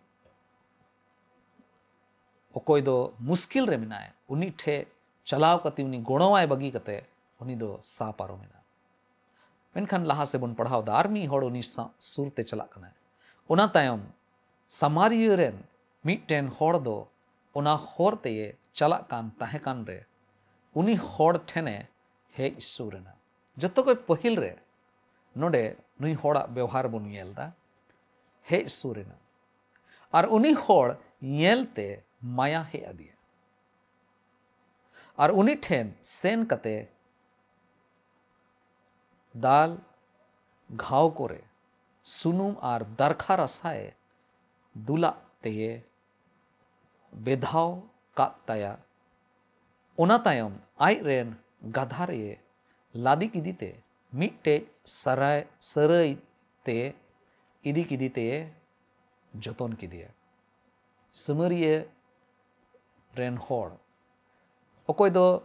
ᱚᱠᱚᱭ ᱫᱚ ᱢᱩᱥᱠᱤᱞ ᱨᱮ ᱢᱮᱱᱟᱭ, ᱩᱱᱤ ᱴᱷᱮᱡ ᱪᱟᱞᱟᱣ ᱠᱟᱛᱮ ᱩᱱᱤ ᱜᱚᱲᱚᱣᱟᱭ ᱵᱟᱹᱜᱤ ᱠᱟᱛᱮ ᱩᱱᱤ ᱫᱚ ᱥᱟ ᱯᱟᱨᱚᱢᱮᱱᱟ᱾ ᱢᱮᱱᱠᱷᱟᱱ ᱞᱟᱦᱟ ᱥᱮᱫ ᱵᱚᱱ ᱯᱟᱲᱦᱟᱣ ᱫᱟ, ᱟᱨ ᱢᱤᱫ ᱦᱚᱲ ᱩᱱᱤ ᱥᱟᱶ ᱥᱩᱨ ᱛᱮ ᱪᱟᱞᱟᱜ ᱠᱟᱱᱟᱭ᱾ ᱚᱱᱟ ᱛᱟᱭᱚᱢ ᱥᱟᱢᱟᱨᱤᱭᱟᱹ ᱨᱮᱱ ᱢᱤᱫᱴᱮᱱ ᱦᱚᱲ ᱫᱚ ᱚᱱᱟ ᱦᱚᱨ ᱛᱮᱭᱮ ᱪᱟᱞᱟᱜ ᱠᱟᱱ ᱛᱟᱦᱮᱸ ᱠᱟᱱ ᱨᱮ, ᱩᱱᱤ ᱦᱚᱲ ᱴᱷᱮᱱᱮ ᱦᱮᱡ ᱥᱩᱨ ᱮᱱᱟ᱾ ᱡᱚᱛᱚ ᱠᱷᱚᱱ ᱯᱟᱹᱦᱤᱞ ᱨᱮ ᱱᱚᱰᱮ ᱱᱩᱭ ᱦᱚᱲᱟᱜ ᱵᱮᱣᱦᱟᱨ ᱵᱚᱱ ᱧᱮᱞ ᱮᱫᱟ, ᱦᱮᱡ ᱥᱩᱨ ᱮᱱᱟ᱾ ᱟᱨ ᱩᱱᱤ ᱦᱚᱲ ᱧᱮᱞ ᱛᱮ ᱢᱟᱭᱟ ᱦᱮᱡ ᱟᱫᱮᱭᱟ᱾ ᱟᱨ ᱩᱱᱤ ᱴᱷᱮᱱ ᱥᱮᱱ ᱠᱟᱛᱮ ᱫᱟᱞ ᱜᱷᱟᱣ ᱠᱚᱨᱮ ᱥᱩᱱᱩᱢ ᱟᱨ ᱫᱟᱨᱠᱷᱟ ᱨᱟᱥᱟᱭ ᱫᱩᱞᱟᱜ ᱛᱮᱭᱮ ᱵᱮᱫᱷᱟᱣ ᱠᱟᱫ ᱛᱟᱭᱟ᱾ ᱚᱱᱟ ᱛᱟᱭᱚᱢ ᱟᱡ ᱨᱮᱱ ᱜᱟᱫᱷᱟ ᱨᱮ ᱞᱟᱫᱮ ᱠᱮᱫᱮ ᱛᱮ ᱢᱤᱫᱴᱮᱡ ᱥᱟᱨᱟᱭ ᱥᱟᱹᱨᱟᱹᱭ ᱛᱮ ᱤᱫᱤ ᱠᱮᱫᱮ ᱛᱮᱭᱮ ᱡᱚᱛᱚᱱ ᱠᱮᱫᱮᱭᱟ᱾ ᱥᱟᱢᱟᱨᱤᱭᱟᱹ ᱨᱮᱱ ᱦᱚᱲ ᱚᱠᱚᱭ ᱫᱚ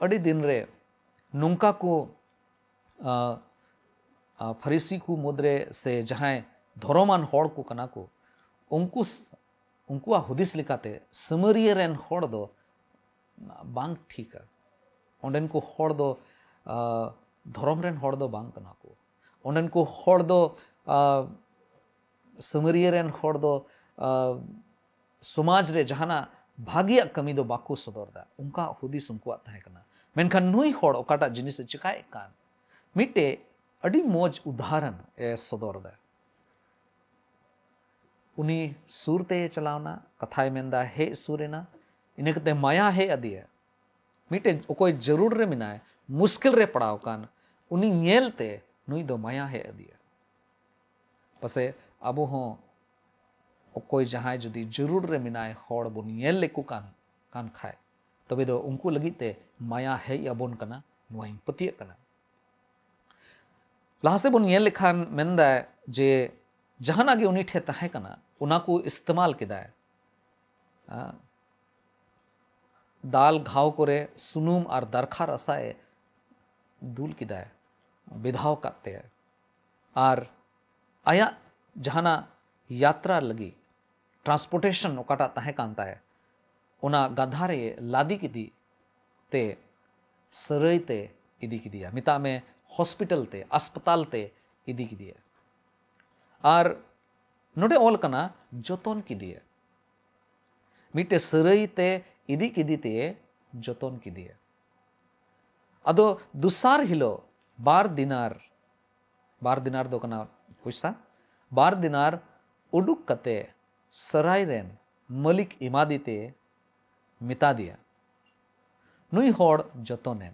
ᱟᱹᱰᱤ ᱫᱤᱱ ᱨᱮ ᱱᱚᱝᱠᱟ ᱠᱚ, ᱟ, ᱟ, ᱯᱷᱟᱨᱤᱥᱤ ᱠᱚ ᱢᱩᱫᱽᱨᱮ ᱥᱮ ᱡᱟᱦᱟᱸᱭ ᱫᱷᱚᱨᱚᱢᱟᱱ ᱦᱚᱲ ᱠᱚ ᱠᱟᱱᱟ ᱠᱚ, ᱩᱱᱠᱩ ᱥ-, ᱩᱱᱠᱩᱣᱟᱜ ᱦᱩᱫᱤᱥ ᱞᱮᱠᱟᱛᱮ ᱥᱟᱢᱟᱨᱤᱭᱟᱹ ᱨᱮᱱ ᱦᱚᱲ ᱫᱚ ᱵᱟᱝ ᱴᱷᱤᱠᱟ᱾ ᱚᱸᱰᱮᱱ ᱠᱚ ᱦᱚᱲ ᱫᱚ, ᱟ, ᱫᱷᱚᱨᱚᱢ ᱨᱮᱱ ᱦᱚᱲ ᱫᱚ ᱵᱟᱝ ᱠᱟᱱᱟ ᱠᱚ᱾ ᱚᱸᱰᱮᱱ ᱠᱚ ᱦᱚᱲ ᱫᱚ, ᱟ, ᱥᱟᱢᱟᱨᱤᱭᱟᱹ ᱨᱮᱱ ᱦᱚᱲ ᱫᱚ, ᱟ, ᱥᱚᱢᱟᱡᱽ ᱨᱮ ᱡᱟᱦᱟᱱᱟᱜ ᱵᱷᱟᱹᱜᱤᱭᱟᱜ ᱠᱟᱹᱢᱤ ᱫᱚ ᱵᱟᱠᱚ ᱥᱚᱫᱚᱨ ᱮᱫᱟ, ᱚᱱᱠᱟ ᱦᱩᱫᱤᱥ ᱩᱱᱠᱩᱣᱟᱜ ᱛᱟᱦᱮᱸ ᱠᱟᱱᱟ᱾ ᱢᱮᱱᱠᱷᱟᱱ ᱱᱩᱭ ᱦᱚᱲ ᱚᱠᱟᱴᱟᱜ ᱡᱤᱱᱤᱥ ᱮ ᱪᱮᱠᱟᱭᱮᱫ ᱠᱟᱱ, ᱢᱤᱫᱴᱮᱡ ᱟᱹᱰᱤ ᱢᱚᱡᱽ ᱩᱫᱟᱦᱚᱨᱚᱱ ᱮ ᱥᱚᱫᱚᱨ ᱮᱫᱟ᱾ ᱩᱱᱤ ᱥᱩᱨ ᱛᱮᱭ ᱪᱟᱞᱟᱣᱱᱟ, ᱠᱟᱛᱷᱟᱭ ᱢᱮᱱᱫᱟ, ᱦᱮᱡ ᱥᱩᱨ ᱮᱱᱟ, ᱤᱱᱟᱹ ᱠᱟᱛᱮ ᱢᱟᱭᱟ ᱦᱮᱡ ᱟᱫᱮᱭᱟ᱾ ᱢᱤᱫᱴᱮᱡ ᱚᱠᱚᱭ ᱡᱟᱹᱨᱩᱲ ᱨᱮ ᱢᱮᱱᱟᱭ, ᱢᱩᱥᱠᱤᱞ ᱨᱮ ᱯᱟᱲᱟᱣ ᱟᱠᱟᱱ, ᱩᱱᱤ ᱧᱮᱞ ᱛᱮ ᱱᱩᱭ ᱫᱚ ᱢᱟᱭᱟ ᱦᱮᱡ ᱟᱫᱮᱭᱟ᱾ ᱯᱟᱥᱮ ᱟᱵᱚ ᱦᱚᱸ ᱚᱠᱚᱭ ᱡᱟᱦᱟᱸᱭ ᱡᱩᱫᱤ ᱡᱟᱹᱨᱩᱲ ᱨᱮ ᱢᱮᱱᱟᱭ ᱦᱚᱲ ᱵᱚᱱ ᱧᱮᱞ ᱞᱮᱠᱚ ᱠᱟᱱ, ᱠᱟᱱ ᱠᱷᱟᱡ, ᱛᱚᱵᱮ ᱫᱚ ᱩᱱᱠᱩ ᱞᱟᱹᱜᱤᱫ ᱛᱮ ᱢᱟᱭᱟ ᱦᱮᱡ ᱟᱵᱚᱱ ᱠᱟᱱᱟ, ᱱᱚᱣᱟᱧ ᱯᱟᱹᱛᱭᱟᱹᱜ ᱠᱟᱱᱟ᱾ ᱞᱟᱦᱟ ᱥᱮᱫ ᱵᱚᱱ ᱧᱮᱞ ᱞᱮᱠᱷᱟᱱ ᱢᱮᱱᱫᱟᱭ ᱡᱮ ᱡᱟᱦᱟᱱᱟᱜ ᱜᱮ ᱩᱱᱤ ᱴᱷᱮᱱ ᱛᱟᱦᱮᱸ ᱠᱟᱱᱟ, ᱚᱱᱟ ᱠᱚ ᱤᱥᱛᱮᱢᱟᱞ ᱠᱮᱫᱟᱭ᱾ ᱟ, ᱫᱟᱞ ᱜᱷᱟᱣ ᱠᱚᱨᱮ ᱥᱩᱱᱩᱢ ᱟᱨ ᱫᱟᱨᱠᱷᱟ ᱨᱟᱥᱟᱭ ᱫᱩᱞ ᱠᱮᱫᱟᱭ, ᱵᱮᱫᱷᱟᱣ ᱠᱟᱫ ᱛᱟᱭᱟ᱾ ᱟᱨ ᱟᱭᱟᱜ ᱡᱟᱦᱟᱱᱟᱜ ᱭᱟᱛᱨᱟ ᱞᱟᱹᱜᱤᱫ transportation ᱚᱠᱟᱴᱟᱜ ᱛᱟᱦᱮᱸ ᱠᱟᱱ ᱛᱟᱭ, ᱚᱱᱟ ᱜᱟᱫᱷᱟ ᱨᱮ ᱞᱟᱫᱮ ᱠᱮᱫᱮ ᱛᱮ ᱥᱟᱹᱨᱟᱹᱭ ᱛᱮ ᱤᱫᱤ ᱠᱮᱫᱮᱭᱟ, ᱢᱮᱛᱟᱜ ᱢᱮ ᱦᱚᱥᱯᱤᱴᱟᱞ ᱛᱮ, ᱟᱥᱯᱟᱛᱟᱞ ᱛᱮ ᱤᱫᱤ ᱠᱮᱫᱮᱭᱟ᱾ ᱟᱨ ᱱᱚᱰᱮ ᱚᱞ ᱠᱟᱱᱟ ᱡᱚᱛᱚᱱ ᱠᱮᱫᱮᱭᱟ᱾ ᱢᱤᱫᱴᱮᱡ ᱥᱟᱹᱨᱟᱹᱭ ᱛᱮ ᱤᱫᱤ ᱠᱮᱫᱮ ᱛᱮ ᱡᱚᱛᱚᱱ ᱠᱮᱫᱮᱭᱟ᱾ ᱟᱫᱚ ᱫᱚᱥᱟᱨ ᱦᱤᱞᱳᱜ ᱵᱟᱨ ᱫᱤᱱᱟᱨ, ᱵᱟᱨ ᱫᱤᱱᱟᱨ ᱫᱚ ᱠᱟᱱᱟ ᱯᱚᱭᱥᱟ, ᱵᱟᱨ ᱫᱤᱱᱟᱨ ᱩᱰᱩᱠ ᱠᱟᱛᱮ ᱥᱟᱹᱨᱟᱹᱭ ᱨᱮᱱ ᱢᱟᱹᱞᱤᱠ ᱮᱢᱟᱫᱮ ᱛᱮ ᱢᱮᱛᱟ ᱫᱮᱭᱟ, "ᱱᱩᱭ ᱦᱚᱲ ᱡᱚᱛᱚᱱᱮᱢ᱾"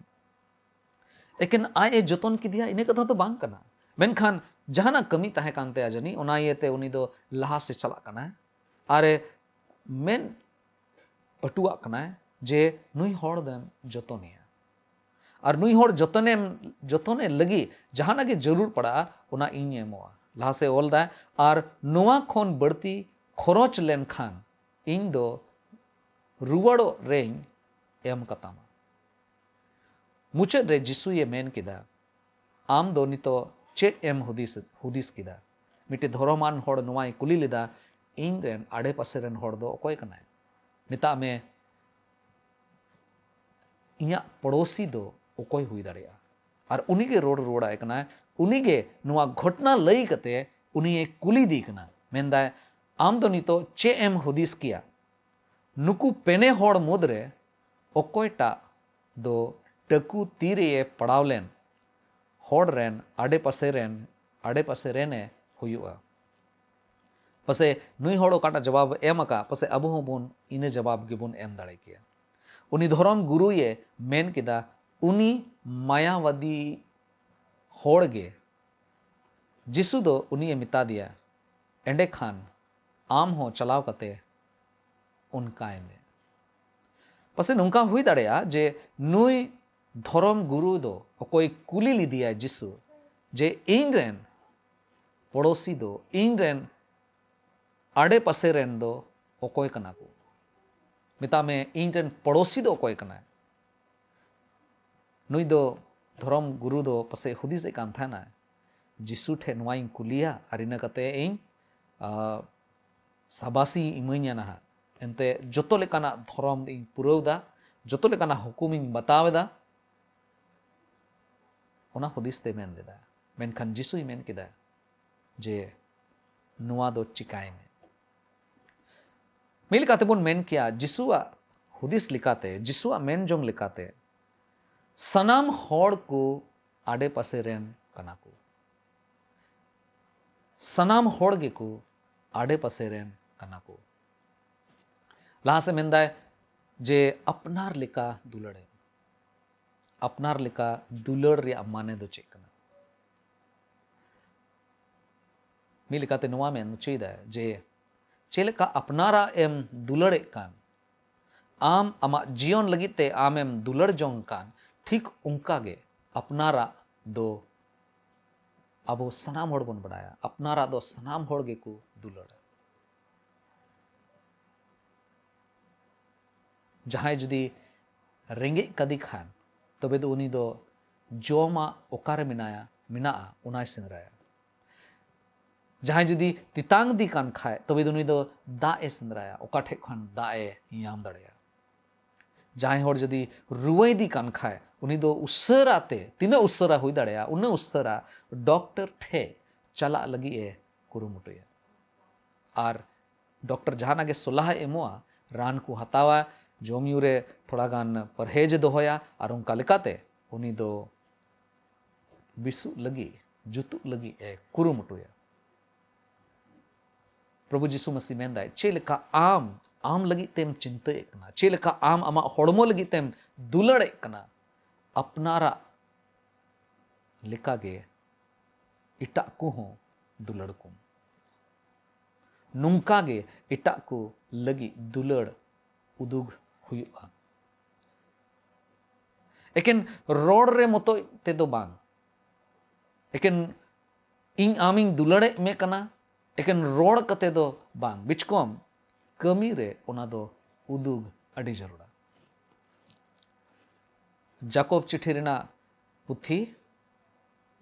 ᱮᱠᱮᱱ ᱟᱡ ᱮ ᱡᱚᱛᱚᱱ ᱠᱮᱫᱮᱭᱟ, ᱤᱱᱟᱹ ᱠᱟᱛᱷᱟ ᱫᱚ ᱵᱟᱝ ᱠᱟᱱᱟ, ᱢᱮᱱᱠᱷᱟᱱ ᱡᱟᱦᱟᱱᱟᱜ ᱠᱟᱹᱢᱤ ᱛᱟᱦᱮᱸ ᱠᱟᱱ ᱛᱟᱭᱟ ᱡᱟᱹᱱᱤᱡ, ᱚᱱᱟ ᱤᱭᱟᱹᱛᱮ ᱩᱱᱤ ᱫᱚ ᱞᱟᱦᱟ ᱥᱮᱫ ᱪᱟᱞᱟᱜ ᱠᱟᱱᱟᱭ ᱟᱨ ᱮ ᱢᱮᱱ ᱦᱚᱴᱚᱣᱟᱜ ᱠᱟᱱᱟᱭ ᱡᱮ, "ᱱᱩᱭ ᱦᱚᱲ ᱫᱚᱢ ᱡᱚᱛᱚᱱᱮᱭᱟ, ᱟᱨ ᱱᱩᱭ ᱦᱚᱲ ᱡᱚᱛᱚᱱᱮᱢ, ᱡᱚᱛᱚᱱᱮ ᱞᱟᱹᱜᱤᱫ ᱡᱟᱦᱟᱱᱟᱜ ᱜᱮ ᱡᱟᱹᱨᱩᱲ ᱯᱟᱲᱟᱜᱼᱟ, ᱚᱱᱟ ᱤᱧ ᱮᱢᱚᱜᱼᱟ᱾" ᱞᱟᱦᱟ ᱥᱮᱫ ᱚᱞ ᱫᱟᱭ, "ᱟᱨ ᱱᱚᱣᱟ ᱠᱷᱚᱱ ᱵᱟᱹᱲᱛᱤ ᱠᱷᱚᱨᱚᱪ ᱞᱮᱱᱠᱷᱟᱱ ᱤᱧ ᱫᱚ ᱨᱩᱣᱟᱹᱲᱚᱜ ᱨᱮᱧ ᱮᱢ ᱠᱟᱛᱟᱢᱟ᱾" ᱢᱩᱪᱟᱹᱫ ᱨᱮ ᱡᱤᱥᱩᱭᱮ ᱢᱮᱱ ᱠᱮᱫᱟ, "ᱟᱢ ᱫᱚ ᱱᱤᱛᱚᱜ ᱪᱮᱫ ᱮᱢ ᱦᱩᱫᱤᱥ, ᱦᱩᱫᱤᱥ ᱠᱮᱫᱟ?" ᱢᱤᱫᱴᱮᱱ ᱫᱷᱚᱨᱚᱢᱟᱱ ᱦᱚᱲ ᱱᱚᱣᱟᱭ ᱠᱩᱞᱤ ᱞᱮᱫᱟ, "ᱤᱧ ᱨᱮᱱ ᱟᱰᱮᱯᱟᱥᱮ ᱨᱮᱱ ᱦᱚᱲ ᱫᱚ ᱚᱠᱚᱭ ᱠᱟᱱᱟᱭ? ᱢᱮᱛᱟᱜ ᱢᱮ, ᱤᱧᱟᱹᱜ ᱯᱚᱲᱚᱥᱤ ᱫᱚ ᱚᱠᱚᱭ ᱦᱩᱭ ᱫᱟᱲᱮᱭᱟᱜᱼᱟ?" ᱟᱨ ᱩᱱᱤᱜᱮ ᱨᱚᱲ ᱨᱩᱣᱟᱹᱲᱟᱭ ᱠᱟᱱᱟᱭ, ᱩᱱᱤᱜᱮ ᱱᱚᱣᱟ ᱜᱷᱚᱴᱱᱟ ᱞᱟᱹᱭ ᱠᱟᱛᱮ ᱩᱱᱤᱭᱮ ᱠᱩᱞᱤᱫᱮ ᱠᱟᱱᱟ, ᱢᱮᱱᱫᱟᱭ, "ᱟᱢ ᱫᱚ ᱱᱤᱛᱚᱜ ᱪᱮᱫ ᱮᱢ ᱦᱩᱫᱤᱥ ᱠᱮᱭᱟ? ᱱᱩᱠᱩ ᱯᱮᱱᱮ ᱦᱚᱲ ᱢᱩᱫᱽᱨᱮ ᱚᱠᱚᱭᱴᱟᱜ ᱫᱚ ᱴᱟᱹᱠᱩ ᱛᱤ ᱨᱮᱭᱮ ᱯᱟᱲᱟᱣ ᱞᱮᱱ ᱦᱚᱲ ᱨᱮᱱ ᱟᱰᱮᱯᱟᱥᱮ ᱨᱮᱱ, ᱟᱰᱮᱯᱟᱥᱮ ᱨᱮᱱᱮ ᱦᱩᱭᱩᱜᱼᱟ?" ᱯᱟᱥᱮ ᱱᱩᱭ ᱦᱚᱲ ᱚᱠᱟᱴᱟᱜ ᱡᱚᱵᱟᱵ ᱮᱢ ᱟᱠᱟᱫ, ᱯᱟᱥᱮ ᱟᱵᱚ ᱦᱚᱸᱵᱚᱱ ᱤᱱᱟᱹ ᱡᱚᱵᱟᱵ ᱜᱮᱵᱚᱱ ᱮᱢ ᱫᱟᱲᱮ ᱠᱮᱭᱟ᱾ ᱩᱱᱤ ᱫᱷᱚᱨᱚᱢ ᱜᱩᱨᱩᱭᱮ ᱢᱮᱱ ᱠᱮᱫᱟ, ᱩᱱᱤ ᱢᱟᱭᱟᱵᱟᱫᱤ ᱦᱚᱲ ᱜᱮ᱾ ᱡᱤᱥᱩ ᱫᱚ ᱩᱱᱤᱭᱮ ᱢᱮᱛᱟ ᱫᱮᱭᱟ, "ᱮᱸᱰᱮᱠᱷᱟᱱ ᱟᱢ ᱦᱚᱸ ᱪᱟᱞᱟᱣ ᱠᱟᱛᱮ ᱚᱱᱠᱟᱭ ᱢᱮ᱾" ᱯᱟᱥᱮ ᱱᱚᱝᱠᱟ ᱦᱩᱭ ᱫᱟᱲᱮᱭᱟᱜᱼᱟ ᱡᱮ ᱱᱩᱭ ᱫᱷᱚᱨᱚᱢ ᱜᱩᱨᱩ ᱫᱚ ᱚᱠᱚᱭ ᱠᱩᱞᱤ ᱞᱮᱫᱮᱭᱟᱭ ᱡᱤᱥᱩ ᱡᱮ, "ᱤᱧ ᱨᱮᱱ ᱯᱚᱲᱚᱥᱤ ᱫᱚ, ᱤᱧ ᱨᱮᱱ ᱟᱰᱮ ᱯᱟᱥᱮ ᱨᱮᱱ ᱫᱚ ᱚᱠᱚᱭ ᱠᱟᱱᱟ ᱠᱚ?" ᱢᱮᱛᱟᱜ ᱢᱮ, ᱤᱧ ᱨᱮᱱ ᱯᱚᱲᱚᱥᱤ ᱫᱚ ᱚᱠᱚᱭ ᱠᱟᱱᱟᱭ? ᱱᱩᱭ ᱫᱚ ᱫᱷᱚᱨᱚᱢ ᱜᱩᱨᱩ ᱫᱚ ᱯᱟᱥᱮᱡ ᱦᱩᱫᱤᱥᱮᱫ ᱠᱟᱱ ᱛᱟᱦᱮᱱᱟᱭ, "ᱡᱤᱥᱩ ᱴᱷᱮᱱ ᱱᱚᱣᱟᱧ ᱠᱩᱞᱤᱭᱟ ᱟᱨ ᱤᱱᱟᱹ ᱠᱟᱛᱮ ᱤᱧ, ᱟ, ᱥᱟᱵᱟᱥᱤ ᱤᱢᱟᱹᱧᱟ ᱱᱟᱦᱟᱜ, ᱮᱱᱛᱮ ᱡᱚᱛᱚ ᱞᱮᱠᱟᱱᱟᱜ ᱫᱷᱚᱨᱚᱢ ᱤᱧ ᱯᱩᱨᱟᱹᱣ ᱮᱫᱟ, ᱡᱚᱛᱚ ᱞᱮᱠᱟᱱᱟᱜ ᱦᱩᱠᱩᱢ ᱤᱧ ᱵᱟᱛᱟᱣ ᱮᱫᱟ", ᱚᱱᱟ ᱦᱩᱫᱤᱥ ᱛᱮ ᱢᱮᱱ ᱞᱮᱫᱟ᱾ ᱢᱮᱱᱠᱷᱟᱱ ᱡᱤᱥᱩᱭ ᱢᱮᱱ ᱠᱮᱫᱟ ᱡᱮ, "ᱱᱚᱣᱟ ᱫᱚ ᱪᱤᱠᱟᱭ ᱢᱮ, ᱢᱤᱫ ᱞᱮᱠᱟᱛᱮ ᱵᱚᱱ ᱢᱮᱱ ᱠᱮᱭᱟ, ᱡᱤᱥᱩᱣᱟᱜ ᱦᱩᱫᱤᱥ ᱞᱮᱠᱟᱛᱮ, ᱡᱤᱥᱩᱣᱟᱜ ᱢᱮᱱ ᱡᱚᱝ ᱞᱮᱠᱟᱛᱮ, ᱥᱟᱱᱟᱢ ᱦᱚᱲ ᱠᱚ ᱟᱰᱮ ᱯᱟᱥᱮ ᱨᱮᱱ ᱠᱟᱱᱟ ᱠᱚ᱾ ᱥᱟᱱᱟᱢ ᱦᱚᱲ ᱜᱮᱠᱚ ᱟᱰᱮ ᱯᱟᱥᱮ ᱨᱮᱱ ᱠᱟᱱᱟ ᱠᱚ᱾ ᱞᱟᱦᱟ ᱥᱮᱫ ᱢᱮᱱᱫᱟᱭ ᱡᱮ ᱟᱯᱱᱟᱨ ᱞᱮᱠᱟ ᱫᱩᱞᱟᱹᱲ ᱮᱢ, ᱟᱯᱱᱟᱨ ᱞᱮᱠᱟ ᱫᱩᱞᱟᱹᱲ ᱨᱮᱭᱟᱜ ᱢᱟᱱᱮ ᱫᱚ ᱪᱮᱫ ᱠᱟᱱᱟ? ᱢᱤᱫ ᱞᱮᱠᱟᱛᱮ ᱱᱚᱣᱟ ᱢᱮᱱ ᱦᱚᱪᱚᱭᱮᱫᱟᱭ ᱡᱮ ᱪᱮᱫ ᱞᱮᱠᱟ ᱟᱯᱱᱟᱨᱟᱜ ᱮᱢ ᱫᱩᱞᱟᱹᱲᱮᱫ ᱠᱟᱱ, ᱟᱢ ᱟᱢᱟᱜ ᱡᱤᱭᱚᱱ ᱞᱟᱹᱜᱤᱫ ᱛᱮ ᱟᱢᱮᱢ ᱫᱩᱞᱟᱹᱲ ᱡᱚᱝ ᱠᱟᱱ, ᱴᱷᱤᱠ ᱚᱱᱠᱟ ᱜᱮ ᱟᱯᱱᱟᱨᱟᱜ ᱫᱚ ᱟᱵᱚ ᱥᱟᱱᱟᱢ ᱦᱚᱲ ᱵᱚᱱ ᱵᱟᱰᱟᱭᱟ, ᱟᱯᱱᱟᱨᱟᱜ ᱫᱚ ᱥᱟᱱᱟᱢ ᱦᱚᱲ ᱜᱮᱠᱚ ᱫᱩᱞᱟᱹᱲᱟ᱾ ᱡᱟᱦᱟᱸᱭ ᱡᱩᱫᱤ ᱨᱮᱸᱜᱮᱡ ᱠᱟᱫᱮ ᱠᱷᱟᱱ, ᱛᱚᱵᱮ ᱫᱚ ᱩᱱᱤ ᱫᱚ ᱡᱚᱢᱟᱜ ᱚᱠᱟᱨᱮ ᱢᱮᱱᱟᱭᱟ, ᱢᱮᱱᱟᱜᱼᱟ, ᱚᱱᱟᱭ ᱥᱮᱸᱫᱽᱨᱟᱭᱟ᱾ ᱡᱟᱦᱟᱸᱭ ᱡᱩᱫᱤ ᱛᱮᱛᱟᱝ ᱫᱤ ᱠᱟᱱ ᱠᱷᱟᱡ, ᱛᱚᱵᱮ ᱫᱚ ᱩᱱᱤ ᱫᱚ ᱫᱟᱜ ᱮ ᱥᱮᱸᱫᱽᱨᱟᱭᱟ, ᱚᱠᱟ ᱴᱷᱮᱡ ᱠᱷᱚᱱ ᱫᱟᱜ ᱮ ᱧᱟᱢ ᱫᱟᱲᱮᱭᱟᱜᱼᱟ᱾ ᱡᱟᱦᱟᱸᱭ ᱦᱚᱲ ᱡᱩᱫᱤ ᱨᱩᱣᱟᱹᱭ ᱫᱤ ᱠᱟᱱ ᱠᱷᱟᱡ, ᱩᱱᱤ ᱫᱚ ᱩᱥᱟᱹᱨᱟ ᱛᱮ, ᱛᱤᱱᱟᱹᱜ ᱩᱥᱟᱹᱨᱟ ᱦᱩᱭ ᱫᱟᱲᱮᱭᱟᱜᱼᱟ, ᱩᱱᱟᱹᱜ ᱩᱥᱟᱹᱨᱟ ᱰᱚᱠᱴᱚᱨ ᱴᱷᱮᱡ ᱪᱟᱞᱟᱜ ᱞᱟᱹᱜᱤᱫ ᱮ ᱠᱩᱨᱩᱢᱩᱴᱩᱭᱟ᱾ ᱟᱨ ᱰᱚᱠᱴᱚᱨ ᱡᱟᱦᱟᱱᱟᱜ ᱜᱮ ᱥᱚᱞᱦᱟᱭ ᱮᱢᱚᱜᱼᱟ, ᱨᱟᱱ ᱠᱚ ᱦᱟᱛᱟᱣᱟ, ᱡᱚᱢ ᱧᱩ ᱨᱮ ᱛᱷᱚᱲᱟ ᱜᱟᱱ ᱯᱟᱨᱦᱮᱡᱽ ᱮ ᱫᱚᱦᱚᱭᱟ, ᱟᱨ ᱚᱱᱠᱟ ᱞᱮᱠᱟᱛᱮ ᱩᱱᱤ ᱫᱚ ᱵᱮᱥᱚᱜ ᱞᱟᱹᱜᱤᱫ, ᱡᱩᱛᱩᱜ ᱞᱟᱹᱜᱤᱫ ᱮ ᱠᱩᱨᱩᱢᱩᱴᱩᱭᱟ᱾ ᱯᱨᱚᱵᱷᱩ ᱡᱤᱥᱩ ᱢᱟᱥᱤ ᱢᱮᱱᱫᱟᱭ, ᱪᱮᱫ ᱞᱮᱠᱟ ᱟᱢ ᱟᱢ ᱞᱟᱹᱜᱤᱫ ᱛᱮᱢ ᱪᱤᱱᱛᱟᱹᱭᱮᱫ ᱠᱟᱱᱟ, ᱪᱮᱫ ᱞᱮᱠᱟ ᱟᱢ ᱟᱢᱟᱜ ᱦᱚᱲᱢᱚ ᱞᱟᱹᱜᱤᱫ ᱛᱮᱢ ᱫᱩᱞᱟᱹᱲᱮᱫ ᱠᱟᱱᱟ, ᱟᱯᱱᱟᱨᱟᱜ ᱞᱮᱠᱟᱜᱮ ᱮᱴᱟᱜ ᱠᱚᱦᱚᱸ ᱫᱩᱞᱟᱹᱲ ᱠᱚᱢ᱾ ᱱᱚᱝᱠᱟ ᱜᱮ ᱮᱴᱟᱜ ᱠᱚ ᱞᱟᱹᱜᱤᱫ ᱫᱩᱞᱟᱹᱲ ᱩᱫᱩᱜ ᱦᱩᱭᱩᱜᱼᱟ᱾ ᱮᱠᱮᱱ ᱨᱚᱲ ᱨᱮ ᱢᱚᱛᱚᱡ ᱛᱮᱫᱚ ᱵᱟᱝ, ᱮᱠᱮᱱ ᱤᱧ ᱟᱢᱤᱧ ᱫᱩᱞᱟᱹᱲᱮᱫ ᱢᱮ ᱠᱟᱱᱟ, ᱮᱠᱮᱱ ᱨᱚᱲ ᱠᱟᱛᱮ ᱫᱚ ᱵᱟᱝ, ᱵᱤᱪᱠᱚᱢ ᱠᱟᱹᱢᱤ ᱨᱮ ᱚᱱᱟ ᱫᱚ ᱩᱫᱩᱜ ᱟᱹᱰᱤ ᱡᱟᱹᱨᱩᱲᱟ᱾ ᱡᱟᱠᱚᱵ ᱪᱤᱴᱷᱤ ᱨᱮᱱᱟᱜ ᱯᱩᱛᱷᱤ,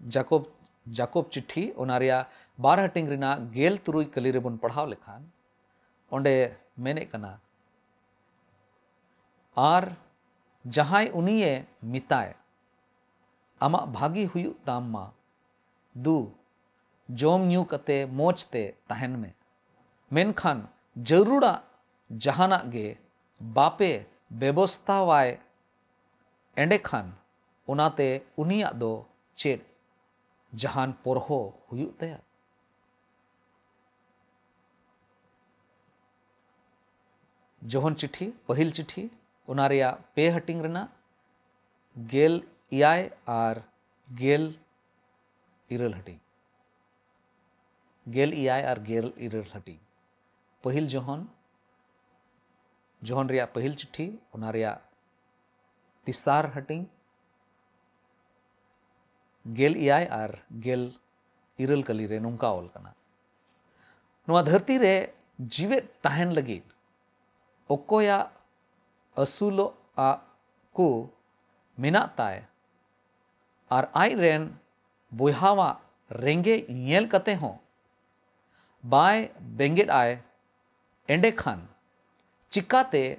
ᱡᱟᱠᱚᱵ, ᱡᱟᱠᱚᱵ ᱪᱤᱴᱷᱤ, ᱚᱱᱟ ᱨᱮᱭᱟᱜ ᱵᱟᱨ ᱦᱟᱹᱴᱤᱧ ᱨᱮᱱᱟᱜ ᱜᱮᱞ ᱛᱩᱨᱩᱭ ᱠᱟᱹᱞᱤ ᱨᱮᱵᱚᱱ ᱯᱟᱲᱦᱟᱣ ᱞᱮᱠᱷᱟᱱ, ᱚᱸᱰᱮ ᱢᱮᱱᱮᱫ ᱠᱟᱱᱟ, ᱟᱨ ᱡᱟᱦᱟᱸᱭ ᱩᱱᱤᱭᱮ ᱢᱮᱛᱟᱭ, ᱟᱢᱟᱜ ᱵᱷᱟᱹᱜᱤ ᱦᱩᱭᱩᱜ ᱛᱟᱢ ᱢᱟ, ᱫᱩ, ᱡᱚᱢ ᱧᱩ ᱠᱟᱛᱮ ᱢᱚᱡᱽ ᱛᱮ ᱛᱟᱦᱮᱱ ᱢᱮ, ᱢᱮᱱᱠᱷᱟᱱ ᱡᱟᱹᱨᱩᱲᱟᱜ ᱡᱟᱦᱟᱱᱟᱜ ᱜᱮ ᱵᱟᱯᱮ ᱵᱮᱵᱚᱥᱛᱷᱟᱣᱟᱭ, ᱮᱸᱰᱮᱠᱷᱟᱱ ᱚᱱᱟᱛᱮ ᱩᱱᱤᱭᱟᱜ ᱫᱚ ᱪᱮᱫ ᱡᱟᱦᱟᱱ ᱯᱚᱨᱦᱚ ᱦᱩᱭᱩᱜ ᱛᱟᱭᱟ? ᱡᱚᱦᱚᱱ ᱪᱤᱴᱷᱤ, ᱯᱟᱹᱦᱤᱞ ᱪᱤᱴᱷᱤ, ᱚᱱᱟ ᱨᱮᱭᱟᱜ ᱯᱮ ᱦᱟᱹᱴᱤᱧ ᱨᱮᱱᱟᱜ ᱜᱮᱞ ᱮᱭᱟᱭ ᱟᱨ ᱜᱮᱞ ᱤᱨᱟᱹᱞ ᱦᱟᱹᱴᱤᱧ᱾ ᱜᱮᱞ ᱮᱭᱟᱭ ᱟᱨ ᱜᱮᱞ ᱤᱨᱟᱹᱞ ᱦᱟᱹᱴᱤᱧ᱾ ᱯᱟᱹᱦᱤᱞ ᱡᱚᱦᱚᱱ, ᱡᱚᱦᱚᱱ ᱨᱮᱭᱟᱜ ᱯᱟᱹᱦᱤᱞ ᱪᱤᱴᱷᱤ, ᱚᱱᱟ ᱨᱮᱭᱟᱜ ᱛᱮᱥᱟᱨ ᱦᱟᱹᱴᱤᱧ, ᱜᱮᱞ ᱮᱭᱟᱭ ᱟᱨ ᱜᱮᱞ ᱤᱨᱟᱹᱞ ᱠᱟᱹᱞᱤ ᱨᱮ ᱱᱚᱝᱠᱟ ᱚᱞ ᱠᱟᱱᱟ, ᱱᱚᱣᱟ ᱫᱷᱟᱹᱨᱛᱤ ᱨᱮ ᱡᱤᱣᱮᱫ ᱛᱟᱦᱮᱱ ᱞᱟᱹᱜᱤᱫ ᱚᱠᱚᱭᱟᱜ ᱟᱹᱥᱩᱞᱚᱜ ᱟᱜ ᱠᱚ ᱢᱮᱱᱟᱜ ᱛᱟᱭ ᱟᱨ ᱟᱡ ᱨᱮᱱ ᱵᱚᱭᱦᱟᱣᱟᱜ ᱨᱮᱸᱜᱮᱡ ᱧᱮᱞ ᱠᱟᱛᱮ ᱦᱚᱸ ᱵᱟᱭ ᱵᱮᱸᱜᱮᱫ ᱟᱭ, ᱮᱸᱰᱮᱠᱷᱟᱱ ᱪᱤᱠᱟᱛᱮ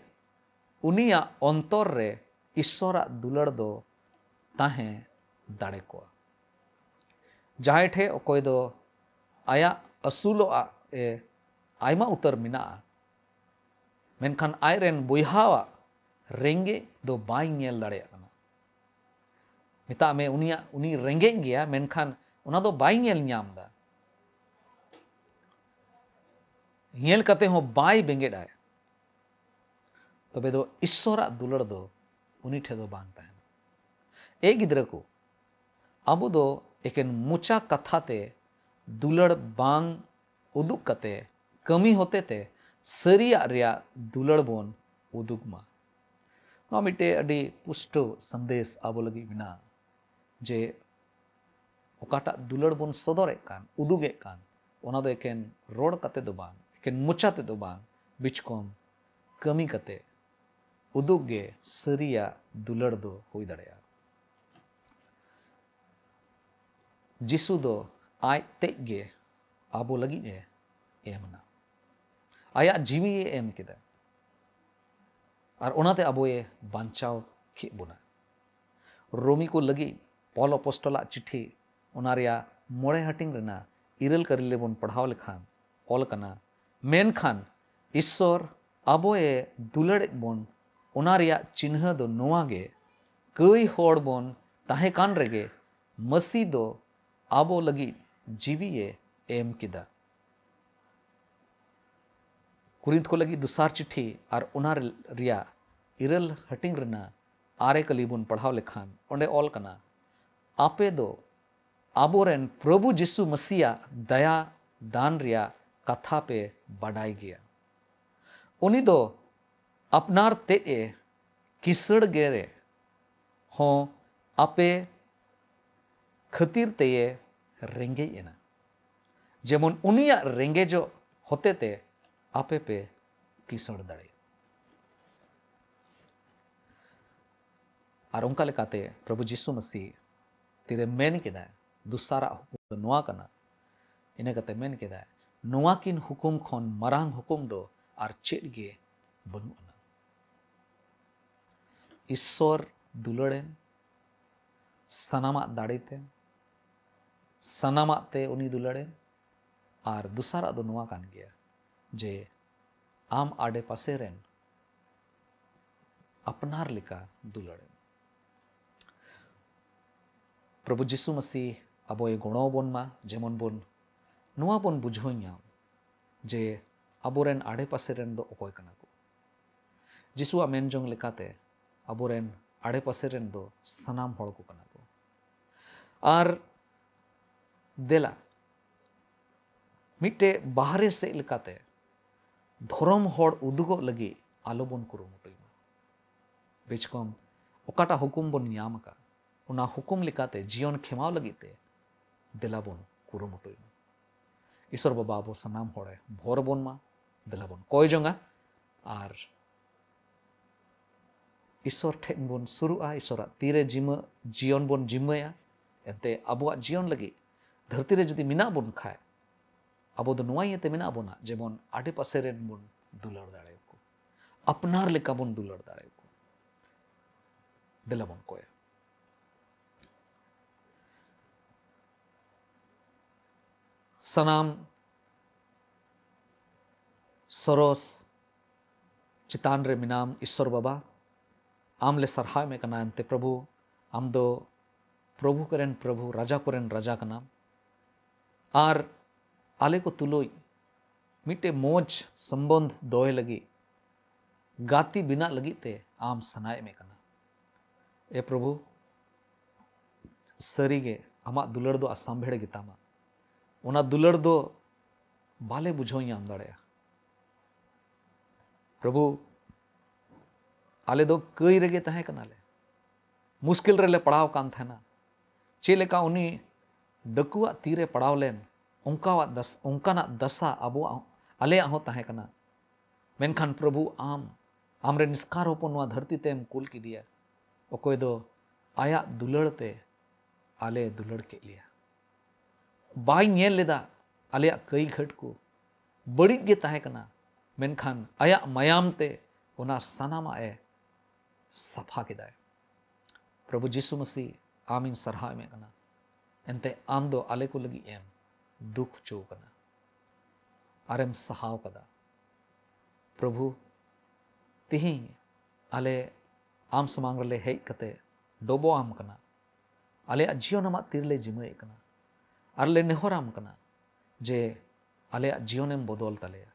ᱩᱱᱤᱭᱟᱜ ᱚᱱᱛᱚᱨ ᱨᱮ ᱤᱥᱥᱚᱨᱟᱜ ᱫᱩᱞᱟᱹᱲ ᱫᱚ ᱛᱟᱦᱮᱸ ᱫᱟᱲᱮ ᱠᱚᱜᱼᱟ? ᱡᱟᱦᱟᱸᱭ ᱴᱷᱮᱱ ᱚᱠᱚᱭ ᱫᱚ ᱟᱭᱟᱜ ᱟᱹᱥᱩᱞᱚᱜ ᱟᱜ ᱮ ᱟᱭᱢᱟ ᱩᱛᱟᱹᱨ ᱢᱮᱱᱟᱜᱼᱟ, ᱢᱮᱱᱠᱷᱟᱱ ᱟᱡ ᱨᱮᱱ ᱵᱚᱭᱦᱟᱣᱟᱜ ᱨᱮᱸᱜᱮᱡ ᱫᱚ ᱵᱟᱭ ᱧᱮᱞ ᱫᱟᱲᱮᱭᱟᱜ ᱠᱟᱱᱟ᱾ ᱢᱮᱛᱟᱜ ᱢᱮ ᱩᱱᱤᱭᱟᱜ, ᱩᱱᱤ ᱨᱮᱸᱜᱮᱡ ᱜᱮᱭᱟ, ᱢᱮᱱᱠᱷᱟᱱ ᱚᱱᱟ ᱫᱚ ᱵᱟᱭ ᱧᱮᱞ ᱧᱟᱢ ᱮᱫᱟ᱾ ᱧᱮᱞ ᱠᱟᱛᱮ ᱦᱚᱸ ᱵᱟᱭ ᱵᱮᱸᱜᱮᱫ ᱟᱭ, ᱛᱚᱵᱮ ᱫᱚ ᱤᱥᱥᱚᱨᱟᱜ ᱫᱩᱞᱟᱹᱲ ᱫᱚ ᱩᱱᱤ ᱴᱷᱮᱱ ᱫᱚ ᱵᱟᱝ ᱛᱟᱦᱮᱱᱟ᱾ ᱮ ᱜᱤᱫᱽᱨᱟᱹ ᱠᱚ, ᱟᱵᱚ ᱫᱚ ᱮᱠᱮᱱ ᱢᱚᱪᱟ ᱠᱟᱛᱷᱟ ᱛᱮ ᱫᱩᱞᱟᱹᱲ ᱵᱟᱝ ᱩᱫᱩᱜ ᱠᱟᱛᱮ ᱠᱟᱹᱢᱤ ᱦᱚᱛᱮ ᱛᱮ ᱥᱟᱹᱨᱤᱭᱟᱜ ᱨᱮᱭᱟᱜ ᱫᱩᱞᱟᱹᱲ ᱵᱚᱱ ᱩᱫᱩᱜ ᱢᱟ᱾ ᱱᱚᱣᱟ ᱢᱤᱫᱴᱮᱡ ᱟᱹᱰᱤ ᱯᱩᱥᱴᱟᱹᱣ ᱥᱟᱸᱫᱮᱥ ᱟᱵᱚ ᱞᱟᱹᱜᱤᱫ ᱢᱮᱱᱟᱜᱼᱟ, ᱡᱮ ᱚᱠᱟᱴᱟᱜ ᱫᱩᱞᱟᱹᱲ ᱵᱚᱱ ᱥᱚᱫᱚᱨᱮᱫ ᱠᱟᱱ, ᱩᱫᱩᱜᱮᱫ ᱠᱟᱱ, ᱚᱱᱟ ᱫᱚ ᱮᱠᱮᱱ ᱨᱚᱲ ᱠᱟᱛᱮ ᱫᱚ ᱵᱟᱝ, ᱮᱠᱮᱱ ᱢᱚᱪᱟ ᱛᱮᱫᱚ ᱵᱟᱝ, ᱵᱤᱪᱠᱚᱢ ᱠᱟᱹᱢᱤ ᱠᱟᱛᱮ ᱩᱫᱩᱜ ᱜᱮ ᱥᱟᱹᱨᱤᱭᱟᱜ ᱫᱩᱞᱟᱹᱲ ᱫᱚ ᱦᱩᱭ ᱫᱟᱲᱮᱭᱟᱜᱼᱟ᱾ ᱡᱤᱥᱩ ᱫᱚ ᱟᱡ ᱛᱮᱡ ᱜᱮ ᱟᱵᱚ ᱞᱟᱹᱜᱤᱫ ᱮ ᱮᱢ ᱮᱱᱟ᱾ ᱟᱭᱟᱜ ᱡᱤᱣᱤ ᱮ ᱮᱢ ᱠᱮᱫᱟ᱾ ᱟᱨ ᱚᱱᱟᱛᱮ ᱟᱵᱚᱭᱮ ᱵᱟᱧᱪᱟᱣ ᱠᱮᱫ ᱵᱚᱱᱟ᱾ ᱨᱳᱢᱤ ᱠᱚ ᱞᱟᱹᱜᱤᱫ ᱯᱚᱞ ᱚᱯᱚᱥᱴᱚᱞᱟᱜ ᱪᱤᱴᱷᱤ, ᱚᱱᱟ ᱨᱮᱭᱟᱜ ᱢᱚᱬᱮ ᱦᱟᱹᱴᱤᱧ ᱨᱮᱱᱟᱜ ᱤᱨᱟᱹᱞ ᱠᱟᱹᱨᱤ ᱨᱮᱵᱚᱱ ᱯᱟᱲᱦᱟᱣ ᱞᱮᱠᱷᱟᱱ ᱚᱞ ᱠᱟᱱᱟ, ᱢᱮᱱᱠᱷᱟᱱ ᱤᱥᱥᱚᱨ ᱟᱵᱚᱭᱮ ᱫᱩᱞᱟᱹᱲᱮᱫ ᱵᱚᱱ, ᱚᱱᱟ ᱨᱮᱭᱟᱜ ᱪᱤᱱᱦᱟᱹ ᱫᱚ ᱱᱚᱣᱟ ᱜᱮ, ᱠᱟᱹᱭ ᱦᱚᱲ ᱵᱚᱱ ᱛᱟᱦᱮᱸ ᱠᱟᱱ ᱨᱮᱜᱮ ᱢᱟᱹᱥᱤ ᱫᱚ ᱟᱵᱚ ᱞᱟᱹᱜᱤᱫ ᱡᱤᱣᱤᱭᱮ ᱮᱢ ᱠᱮᱫᱟ᱾ ᱠᱩᱨᱤᱱᱛ ᱠᱚ ᱞᱟᱹᱜᱤᱫ ᱫᱚᱥᱟᱨ ᱪᱤᱴᱷᱤ ᱟᱨ ᱚᱱᱟ ᱨᱮᱭᱟᱜ ᱤᱨᱟᱹᱞ ᱦᱟᱹᱴᱤᱧ ᱨᱮᱱᱟᱜ ᱟᱨᱮ ᱠᱟᱹᱞᱤ ᱵᱚᱱ ᱯᱟᱲᱦᱟᱣ ᱞᱮᱠᱷᱟᱱ ᱚᱸᱰᱮ ᱚᱞ ᱠᱟᱱᱟ, ᱟᱯᱮ ᱫᱚ ᱟᱵᱚᱨᱮᱱ ᱯᱨᱚᱵᱷᱩ ᱡᱤᱥᱩ ᱢᱟᱹᱥᱤᱭᱟᱜ ᱫᱟᱭᱟ ᱫᱟᱱ ᱨᱮᱭᱟᱜ ᱠᱟᱛᱷᱟ ᱯᱮ ᱵᱟᱰᱟᱭ ᱜᱮᱭᱟ᱾ ᱩᱱᱤ ᱫᱚ ᱟᱯᱱᱟᱨ ᱛᱮᱫ ᱮ ᱠᱤᱥᱟᱹᱬ ᱜᱮ ᱨᱮ ᱦᱚᱸ ᱟᱯᱮ ᱠᱷᱟᱹᱛᱤᱨ ᱛᱮᱭᱮ ᱨᱮᱸᱜᱮᱡ ᱮᱱᱟ, ᱡᱮᱢᱚᱱ ᱩᱱᱤᱭᱟᱜ ᱨᱮᱸᱜᱮᱡᱚᱜ ᱦᱚᱛᱮᱛᱮ ᱟᱯᱮ ᱯᱮ ᱠᱤᱥᱟᱹᱬ ᱫᱟᱲᱮᱭᱟᱜ᱾ ᱟᱨ ᱚᱱᱠᱟ ᱞᱮᱠᱟᱛᱮ ᱯᱨᱚᱵᱷᱩ ᱡᱤᱥᱩ ᱢᱟᱹᱥᱤ ᱛᱤᱨᱮ ᱢᱮᱱ ᱠᱮᱫᱟᱭ, ᱫᱚᱥᱟᱨᱟᱜ ᱦᱩᱠᱩᱢ ᱫᱚ ᱱᱚᱣᱟ ᱠᱟᱱᱟ᱾ ᱤᱱᱟᱹ ᱠᱟᱛᱮ ᱢᱮᱱ ᱠᱮᱫᱟᱭ, ᱱᱚᱣᱟ ᱠᱤᱱ ᱦᱩᱠᱩᱢ ᱠᱷᱚᱱ ᱢᱟᱨᱟᱝ ᱦᱩᱠᱩᱢ ᱫᱚ ᱟᱨ ᱪᱮᱫ ᱜᱮ ᱵᱟᱹᱱᱩᱜ ᱟᱱᱟ᱾ ᱤᱥᱥᱚᱨ ᱫᱩᱞᱟᱹᱲᱮᱢ, ᱥᱟᱱᱟᱢᱟᱜ ᱫᱟᱲᱮᱛᱮ, ᱥᱟᱱᱟᱢᱟᱜ ᱛᱮ ᱩᱱᱤ ᱫᱩᱞᱟᱹᱲᱮᱢ᱾ ᱟᱨ ᱫᱚᱥᱟᱨᱟᱜ ᱫᱚ ᱱᱚᱣᱟ ᱠᱟᱱ ᱜᱮᱭᱟ ᱡᱮ ᱟᱢ ᱟᱰᱮ ᱯᱟᱥᱮ ᱨᱮᱱ ᱟᱯᱱᱟᱨ ᱞᱮᱠᱟ ᱫᱩᱞᱟᱹᱲᱮᱢ᱾ ᱯᱨᱚᱵᱷᱩ ᱡᱤᱥᱩ ᱢᱟᱹᱥᱤ ᱟᱵᱚᱭ ᱜᱚᱲᱚ ᱟᱵᱚᱱ ᱢᱟ, ᱡᱮᱢᱚᱱ ᱵᱚᱱ ᱱᱚᱣᱟ ᱵᱚᱱ ᱵᱩᱡᱷᱟᱹᱣ ᱧᱟᱢ ᱡᱮ ᱟᱵᱚᱨᱮᱱ ᱟᱰᱮ ᱯᱟᱥᱮ ᱨᱮᱱ ᱫᱚ ᱚᱠᱚᱭ ᱠᱟᱱᱟ ᱠᱚ᱾ ᱡᱤᱥᱩᱣᱟᱜ ᱢᱮᱱ ᱡᱚᱝ ᱞᱮᱠᱟᱛᱮ ᱟᱵᱚᱨᱮᱱ ᱟᱰᱮ ᱯᱟᱥᱮ ᱨᱮᱱ ᱫᱚ ᱥᱟᱱᱟᱢ ᱦᱚᱲ ᱠᱚ ᱠᱟᱱᱟ ᱠᱚ᱾ ᱟᱨ ᱫᱮᱞᱟ, ᱢᱤᱫᱴᱮᱡ ᱵᱟᱦᱨᱮ ᱥᱮᱫ ᱞᱮᱠᱟᱛᱮ ᱫᱷᱚᱨᱚᱢ ᱦᱚᱲ ᱩᱫᱩᱜᱚᱜ ᱞᱟᱹᱜᱤᱫ ᱟᱞᱚᱵᱚᱱ ᱠᱩᱨᱩᱢᱩᱴᱩᱭ ᱢᱟ᱾ ᱵᱮᱪᱠᱚᱢ ᱚᱠᱟᱴᱟᱜ ᱦᱩᱠᱩᱢ ᱵᱚᱱ ᱧᱟᱢ ᱟᱠᱟᱫ, ᱚᱱᱟ ᱦᱩᱠᱩᱢ ᱞᱮᱠᱟᱛᱮ ᱡᱤᱭᱚᱱ ᱠᱷᱮᱢᱟᱣ ᱞᱟᱹᱜᱤᱫ ᱛᱮ ᱫᱮᱞᱟ ᱵᱚᱱ ᱠᱩᱨᱩᱢᱩᱴᱩᱭ ᱢᱟ᱾ ᱤᱥᱚᱨ ᱵᱟᱵᱟ ᱟᱵᱚ ᱥᱟᱱᱟᱢ ᱦᱚᱲᱮ ᱵᱷᱚᱨ ᱵᱚᱱ ᱢᱟ, ᱫᱮᱞᱟ ᱵᱚᱱ ᱠᱚᱭ ᱡᱚᱝᱟ ᱟᱨ ᱤᱥᱚᱨ ᱴᱷᱮᱱ ᱵᱚᱱ ᱥᱩᱨᱩᱜᱼᱟ, ᱤᱥᱚᱨᱟᱜ ᱛᱤᱨᱮ ᱡᱤᱢᱟᱹ, ᱡᱤᱭᱚᱱ ᱵᱚᱱ ᱡᱤᱢᱟᱹᱭᱟ᱾ ᱮᱱᱛᱮ ᱟᱵᱚᱣᱟᱜ ᱡᱤᱭᱚᱱ ᱞᱟᱹᱜᱤᱫ ᱫᱷᱟᱹᱨᱛᱤ ᱨᱮ ᱡᱩᱫᱤ ᱢᱮᱱᱟᱜ ᱵᱚᱱ ᱠᱷᱟᱡ, ᱟᱵᱚ ᱫᱚ ᱱᱚᱣᱟ ᱤᱭᱟᱹᱛᱮ ᱢᱮᱱᱟᱜ ᱵᱚᱱᱟ, ᱡᱮᱢᱚᱱ ᱟᱰᱮ ᱯᱟᱥᱮ ᱨᱮᱱ ᱵᱚᱱ ᱫᱩᱞᱟᱹᱲ ᱫᱟᱲᱮᱭᱟᱠᱚ, ᱟᱯᱱᱟᱨ ᱞᱮᱠᱟ ᱵᱚᱱ ᱫᱩᱞᱟᱹᱲ ᱫᱟᱲᱮᱭᱟᱠᱚ᱾ ᱫᱮᱞᱟ ᱵᱚᱱ ᱠᱚᱭᱟ᱾ ᱥᱟᱱᱟᱢ ᱥᱚᱨᱚᱥ ᱪᱮᱛᱟᱱ ᱨᱮ ᱢᱮᱱᱟᱢ ᱤᱥᱥᱚᱨ ᱵᱟᱵᱟ, ᱟᱢ ᱞᱮ ᱥᱟᱨᱦᱟᱣᱮᱫ ᱢᱮ ᱠᱟᱱᱟ᱾ ᱮᱱᱛᱮ ᱯᱨᱚᱵᱷᱩ, ᱟᱢ ᱫᱚ ᱯᱨᱚᱵᱷᱩ ᱠᱚᱨᱮᱱ ᱯᱨᱚᱵᱷᱩ, ᱨᱟᱡᱟ ᱠᱚᱨᱮᱱ ᱨᱟᱡᱟ ᱠᱟᱱᱟᱢ᱾ ᱟᱨ ᱟᱞᱮ ᱠᱚ ᱛᱩᱞᱩᱡ ᱢᱤᱫᱴᱮᱡ ᱢᱚᱡᱽ ᱥᱚᱢᱵᱚᱱᱫᱷ ᱫᱚᱦᱚᱭ ᱞᱟᱹᱜᱤᱫ, ᱜᱟᱛᱮ ᱵᱮᱱᱟᱜ ᱞᱟᱹᱜᱤᱫ ᱛᱮ ᱟᱢ ᱥᱟᱱᱟᱭᱮᱫ ᱢᱮ ᱠᱟᱱᱟ᱾ ᱮ ᱯᱨᱚᱵᱷᱩ, ᱥᱟᱹᱨᱤᱜᱮ ᱟᱢᱟᱜ ᱫᱩᱞᱟᱹᱲ ᱫᱚ ᱟᱥᱟᱢᱵᱷᱮᱲ ᱜᱮᱛᱟᱢᱟ᱾ ᱚᱱᱟ ᱫᱩᱞᱟᱹᱲ ᱫᱚ ᱵᱟᱞᱮ ᱵᱩᱡᱷᱟᱹᱣ ᱧᱟᱢ ᱫᱟᱲᱮᱭᱟᱜᱼᱟ᱾ ᱯᱨᱚᱵᱷᱩ, ᱟᱞᱮ ᱫᱚ ᱠᱟᱹᱭ ᱨᱮᱜᱮ ᱛᱟᱦᱮᱸ ᱠᱟᱱᱟᱞᱮ, ᱢᱩᱥᱠᱤᱞ ᱨᱮᱞᱮ ᱯᱟᱲᱟᱣ ᱠᱟᱱ ᱛᱟᱦᱮᱱᱟ᱾ ᱪᱮᱫ ᱞᱮᱠᱟ ᱩᱱᱤ ᱰᱟᱹᱠᱩᱣᱟᱜ ᱛᱤᱨᱮ ᱯᱟᱲᱟᱣ ᱞᱮᱱ, ᱚᱱᱠᱟᱣᱟᱜ ᱫᱟᱥ-, ᱚᱱᱠᱟᱱᱟᱜ ᱫᱟᱥᱟ ᱟᱵᱚᱣᱟᱜ, ᱟᱞᱮᱭᱟᱜ ᱦᱚᱸ ᱛᱟᱦᱮᱸ ᱠᱟᱱᱟ᱾ ᱢᱮᱱᱠᱷᱟᱱ ᱯᱨᱚᱵᱷᱩ, ᱟᱢ, ᱟᱢᱨᱮᱱ ᱮᱥᱠᱟᱨ ᱦᱚᱯᱚᱱ ᱱᱚᱣᱟ ᱫᱷᱟᱹᱨᱛᱤ ᱛᱮᱢ ᱠᱩᱞ ᱠᱮᱫᱮᱭᱟ, ᱚᱠᱚᱭ ᱫᱚ ᱟᱭᱟᱜ ᱫᱩᱞᱟᱹᱲ ᱛᱮ ᱟᱞᱮ ᱫᱩᱞᱟᱹᱲ ᱠᱮᱫ ᱞᱮᱭᱟ᱾ ᱵᱟᱭ ᱧᱮᱞ ᱞᱮᱫᱟ ᱟᱞᱮᱭᱟᱜ ᱠᱟᱹᱭ ᱜᱷᱟᱹᱴ ᱠᱚ, ᱵᱟᱹᱲᱤᱡ ᱜᱮ ᱛᱟᱦᱮᱸ ᱠᱟᱱᱟ, ᱢᱮᱱᱠᱷᱟᱱ ᱟᱭᱟᱜ ᱢᱟᱭᱟᱢ ᱛᱮ ᱚᱱᱟ ᱥᱟᱱᱟᱢᱟᱜ ᱮ ᱥᱟᱯᱷᱟ ᱠᱮᱫᱟᱭ᱾ ᱯᱨᱚᱵᱷᱩ ᱡᱤᱥᱩ ᱢᱟᱹᱥᱤ, ᱟᱢᱤᱧ ᱥᱟᱨᱦᱟᱣ ᱮᱢᱮᱫ ᱠᱟᱱᱟ, ᱮᱱᱛᱮ ᱟᱢ ᱫᱚ ᱟᱞᱮ ᱠᱚ ᱞᱟᱹᱜᱤᱫ ᱮᱢ ᱫᱩᱠ ᱦᱚᱪᱚ ᱟᱠᱟᱱᱟ ᱟᱨᱮᱢ ᱥᱟᱦᱟᱣ ᱠᱟᱫᱟ᱾ ᱯᱨᱚᱵᱷᱩ, ᱛᱤᱦᱤᱧ ᱟᱞᱮ ᱟᱢ ᱥᱟᱢᱟᱝ ᱨᱮᱞᱮ ᱦᱮᱡ ᱠᱟᱛᱮ ᱰᱚᱵᱚᱜ ᱟᱢ ᱠᱟᱱᱟ, ᱟᱞᱮᱭᱟᱜ ᱡᱤᱭᱚᱱ ᱟᱢᱟᱜ ᱛᱤ ᱨᱮᱞᱮ ᱡᱤᱢᱟᱹᱭᱮᱫ ᱠᱟᱱᱟ, ᱟᱨ ᱞᱮ ᱱᱮᱦᱚᱨᱟᱢ ᱠᱟᱱᱟ ᱡᱮ ᱟᱞᱮᱭᱟᱜ ᱡᱤᱭᱚᱱᱮᱢ ᱵᱚᱫᱚᱞ ᱛᱟᱞᱮᱭᱟ,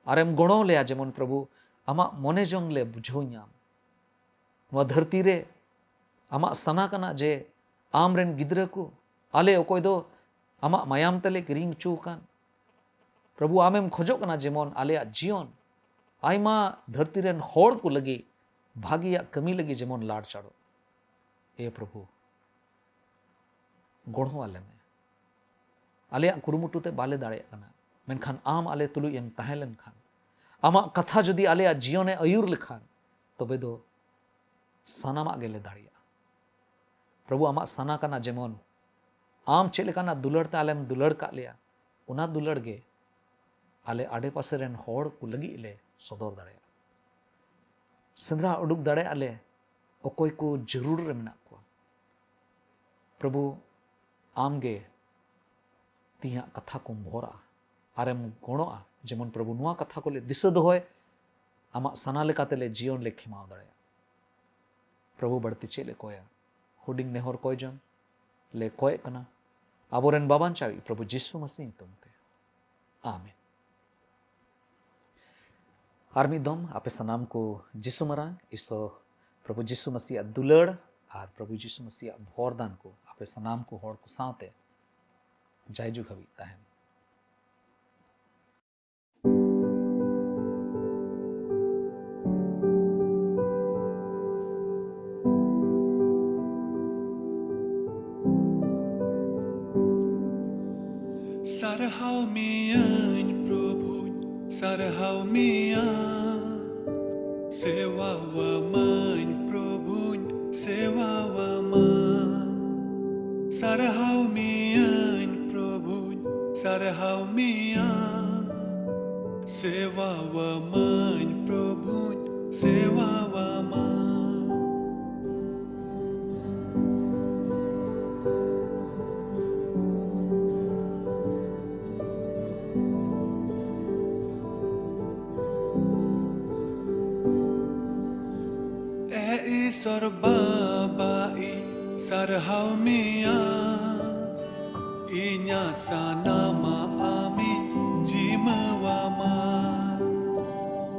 ᱟᱨᱮᱢ ᱜᱚᱲᱚ ᱞᱮᱭᱟ᱾ ᱡᱮᱢᱚᱱ ᱯᱨᱚᱵᱷᱩ, ᱟᱢᱟᱜ ᱢᱚᱱᱮ ᱡᱚᱝ ᱞᱮ ᱵᱩᱡᱷᱟᱹᱣ ᱧᱟᱢ᱾ ᱱᱚᱣᱟ ᱫᱷᱟᱹᱨᱛᱤ ᱨᱮ ᱟᱢᱟᱜ ᱥᱟᱱᱟ ᱠᱟᱱᱟ ᱡᱮ ᱟᱢ ᱨᱮᱱ ᱜᱤᱫᱽᱨᱟᱹ ᱠᱚ, ᱟᱞᱮ ᱚᱠᱚᱭ ᱫᱚ ᱟᱢᱟᱜ ᱢᱟᱭᱟᱢ ᱛᱮᱞᱮ ᱠᱤᱨᱤᱧ ᱦᱚᱪᱚ ᱟᱠᱟᱱ, ᱯᱨᱚᱵᱷᱩ, ᱟᱢᱮᱢ ᱠᱷᱚᱡᱚᱜ ᱠᱟᱱᱟ ᱡᱮᱢᱚᱱ ᱟᱞᱮᱭᱟᱜ ᱡᱤᱭᱚᱱ ᱟᱭᱢᱟ ᱫᱷᱟᱹᱨᱛᱤ ᱨᱮᱱ ᱦᱚᱲ ᱠᱚ ᱞᱟᱹᱜᱤᱫ ᱵᱷᱟᱹᱜᱤᱭᱟᱜ ᱠᱟᱹᱢᱤ ᱞᱟᱹᱜᱤᱫ ᱡᱮᱢᱚᱱ ᱞᱟᱲᱪᱟᱲᱚᱜ᱾ ᱮ ᱯᱨᱚᱵᱷᱩ, ᱜᱚᱲᱚ ᱟᱞᱮ ᱢᱮ᱾ ᱟᱞᱮᱭᱟᱜ ᱠᱩᱨᱩᱢᱩᱴᱩ ᱛᱮ ᱵᱟᱞᱮ ᱫᱟᱲᱮᱭᱟᱜ ᱠᱟᱱᱟ, ᱢᱮᱱᱠᱷᱟᱱ ᱟᱢ ᱟᱞᱮ ᱛᱩᱞᱩᱡ ᱮᱢ ᱛᱟᱦᱮᱸ ᱞᱮᱱᱠᱷᱟᱱ, ᱟᱢᱟᱜ ᱠᱟᱛᱷᱟ ᱡᱩᱫᱤ ᱟᱞᱮᱭᱟᱜ ᱡᱤᱭᱚᱱᱮ ᱟᱹᱭᱩᱨ ᱞᱮᱠᱷᱟᱱ, ᱛᱚᱵᱮ ᱫᱚ ᱥᱟᱱᱟᱢᱟᱜ ᱜᱮᱞᱮ ᱫᱟᱲᱮᱭᱟᱜᱼᱟ᱾ ᱯᱨᱚᱵᱷᱩ, ᱟᱢᱟᱜ ᱥᱟᱱᱟ ᱠᱟᱱᱟ ᱡᱮᱢᱚᱱ ᱟᱢ ᱪᱮᱫ ᱞᱮᱠᱟᱱᱟᱜ ᱫᱩᱞᱟᱹᱲ ᱛᱮ ᱟᱞᱮᱢ ᱫᱩᱞᱟᱹᱲ ᱠᱟᱜ ᱞᱮᱭᱟ, ᱚᱱᱟ ᱫᱩᱞᱟᱹᱲ ᱜᱮ ᱟᱞᱮ ᱟᱰᱮᱯᱟᱥᱮ ᱨᱮᱱ ᱦᱚᱲ ᱠᱚ ᱞᱟᱹᱜᱤᱫ ᱞᱮ ᱥᱚᱫᱚᱨ ᱫᱟᱲᱮᱭᱟᱜᱼᱟ᱾ ᱥᱮᱸᱫᱽᱨᱟ ᱩᱰᱩᱠ ᱫᱟᱲᱮᱭᱟᱜᱼᱟ ᱞᱮ ᱚᱠᱚᱭ ᱠᱚ ᱡᱟᱹᱨᱩᱲ ᱨᱮ ᱢᱮᱱᱟᱜ ᱠᱚᱣᱟ᱾ ᱯᱨᱚᱵᱷᱩ, ᱟᱢ ᱜᱮ ᱛᱤᱧᱟᱜ ᱠᱟᱛᱷᱟ ᱠᱚᱢ ᱵᱷᱚᱨᱟ ᱟᱨᱮᱢ ᱜᱚᱲᱚᱜᱼᱟ, ᱡᱮᱢᱚᱱ ᱯᱨᱚᱵᱷᱩ ᱱᱚᱣᱟ ᱠᱟᱛᱷᱟ ᱠᱚ ᱞᱮ ᱫᱤᱥᱟᱹ ᱫᱚᱦᱚᱭ, ᱟᱢᱟᱜ ᱥᱟᱱᱟ ᱞᱮᱠᱟᱛᱮ ᱞᱮ ᱡᱤᱭᱚᱱ ᱞᱮ ᱠᱷᱮᱢᱟᱣ ᱫᱟᱲᱮᱭᱟᱜᱼᱟ᱾ ᱯᱨᱚᱵᱷᱩ, ᱵᱟᱹᱲᱛᱤ ᱪᱮᱫ ᱞᱮ ᱠᱚᱭᱟ? ᱦᱩᱰᱤᱧ ᱱᱮᱦᱚᱨ ᱠᱚᱭ ᱡᱚᱝ ᱞᱮ ᱠᱚᱭᱮᱜ ᱠᱟᱱᱟ ᱟᱵᱚᱨᱮᱱ ᱵᱟᱵᱟᱧᱪᱟᱣᱤᱡ ᱯᱨᱚᱵᱷᱩ ᱡᱤᱥᱩ ᱢᱟᱹᱥᱤ ᱧᱩᱛᱩᱢ ᱛᱮ᱾ ᱟᱢᱮᱱ᱾ ᱟᱨ ᱢᱤᱫ ᱫᱚᱢ ᱟᱯᱮ ᱥᱟᱱᱟᱢ ᱠᱚ ᱡᱤᱥᱩ ᱢᱟᱨᱟᱝ ᱤᱥᱚᱨ ᱯᱨᱚᱵᱷᱩ ᱡᱤᱥᱩ ᱢᱟᱹᱥᱤᱭᱟᱜ ᱫᱩᱞᱟᱹᱲ ᱟᱨ ᱯᱨᱚᱵᱷᱩ ᱡᱤᱥᱩ ᱢᱟᱹᱥᱤᱭᱟᱜ ᱵᱷᱚᱨᱫᱟᱱ ᱠᱚ ᱟᱯᱮ ᱥᱟᱱᱟᱢ ᱠᱚ ᱦᱚᱲ ᱠᱚ ᱥᱟᱶᱛᱮ ᱡᱟᱭᱡᱩᱜᱽ ᱦᱟᱹᱵᱤᱡ ᱛᱟᱦᱮᱱ᱾ ᱥᱟᱨᱦᱟᱣ ᱢᱮᱭᱟᱹᱧ ᱯᱨᱚᱵᱷᱩᱧ, ᱥᱟᱨᱦᱟᱣ ᱢᱮᱭᱟ᱾ ᱥᱮᱣᱟᱣᱟᱢᱟᱹᱧ ᱯᱨᱚᱵᱷᱩᱧ, ᱥᱮᱣᱟᱣᱟᱢᱟ᱾ ᱥᱟᱨᱦᱟᱣ ᱢᱮᱭᱟᱹᱧ ᱯᱨᱚᱵᱷᱩᱧ, ᱥᱟᱨᱦᱟᱣ ᱢᱮᱭᱟ᱾ ᱥᱮᱣᱟᱣᱟᱢᱟᱹᱧ ᱯᱨᱚᱵᱷᱩᱧ, ᱥᱮᱣᱟᱣᱟᱢᱟ᱾ ᱮ ᱤᱥᱚᱨ ᱵᱟᱵᱟ, ᱤᱧ ᱥᱟᱨᱦᱟᱣ ᱢᱮᱭᱟ᱾ ᱤᱧᱟᱹᱜ ᱥᱟᱱᱟᱢᱟᱜ ᱟᱢᱤᱧ ᱡᱤᱢᱟᱹᱣᱟᱢᱟ᱾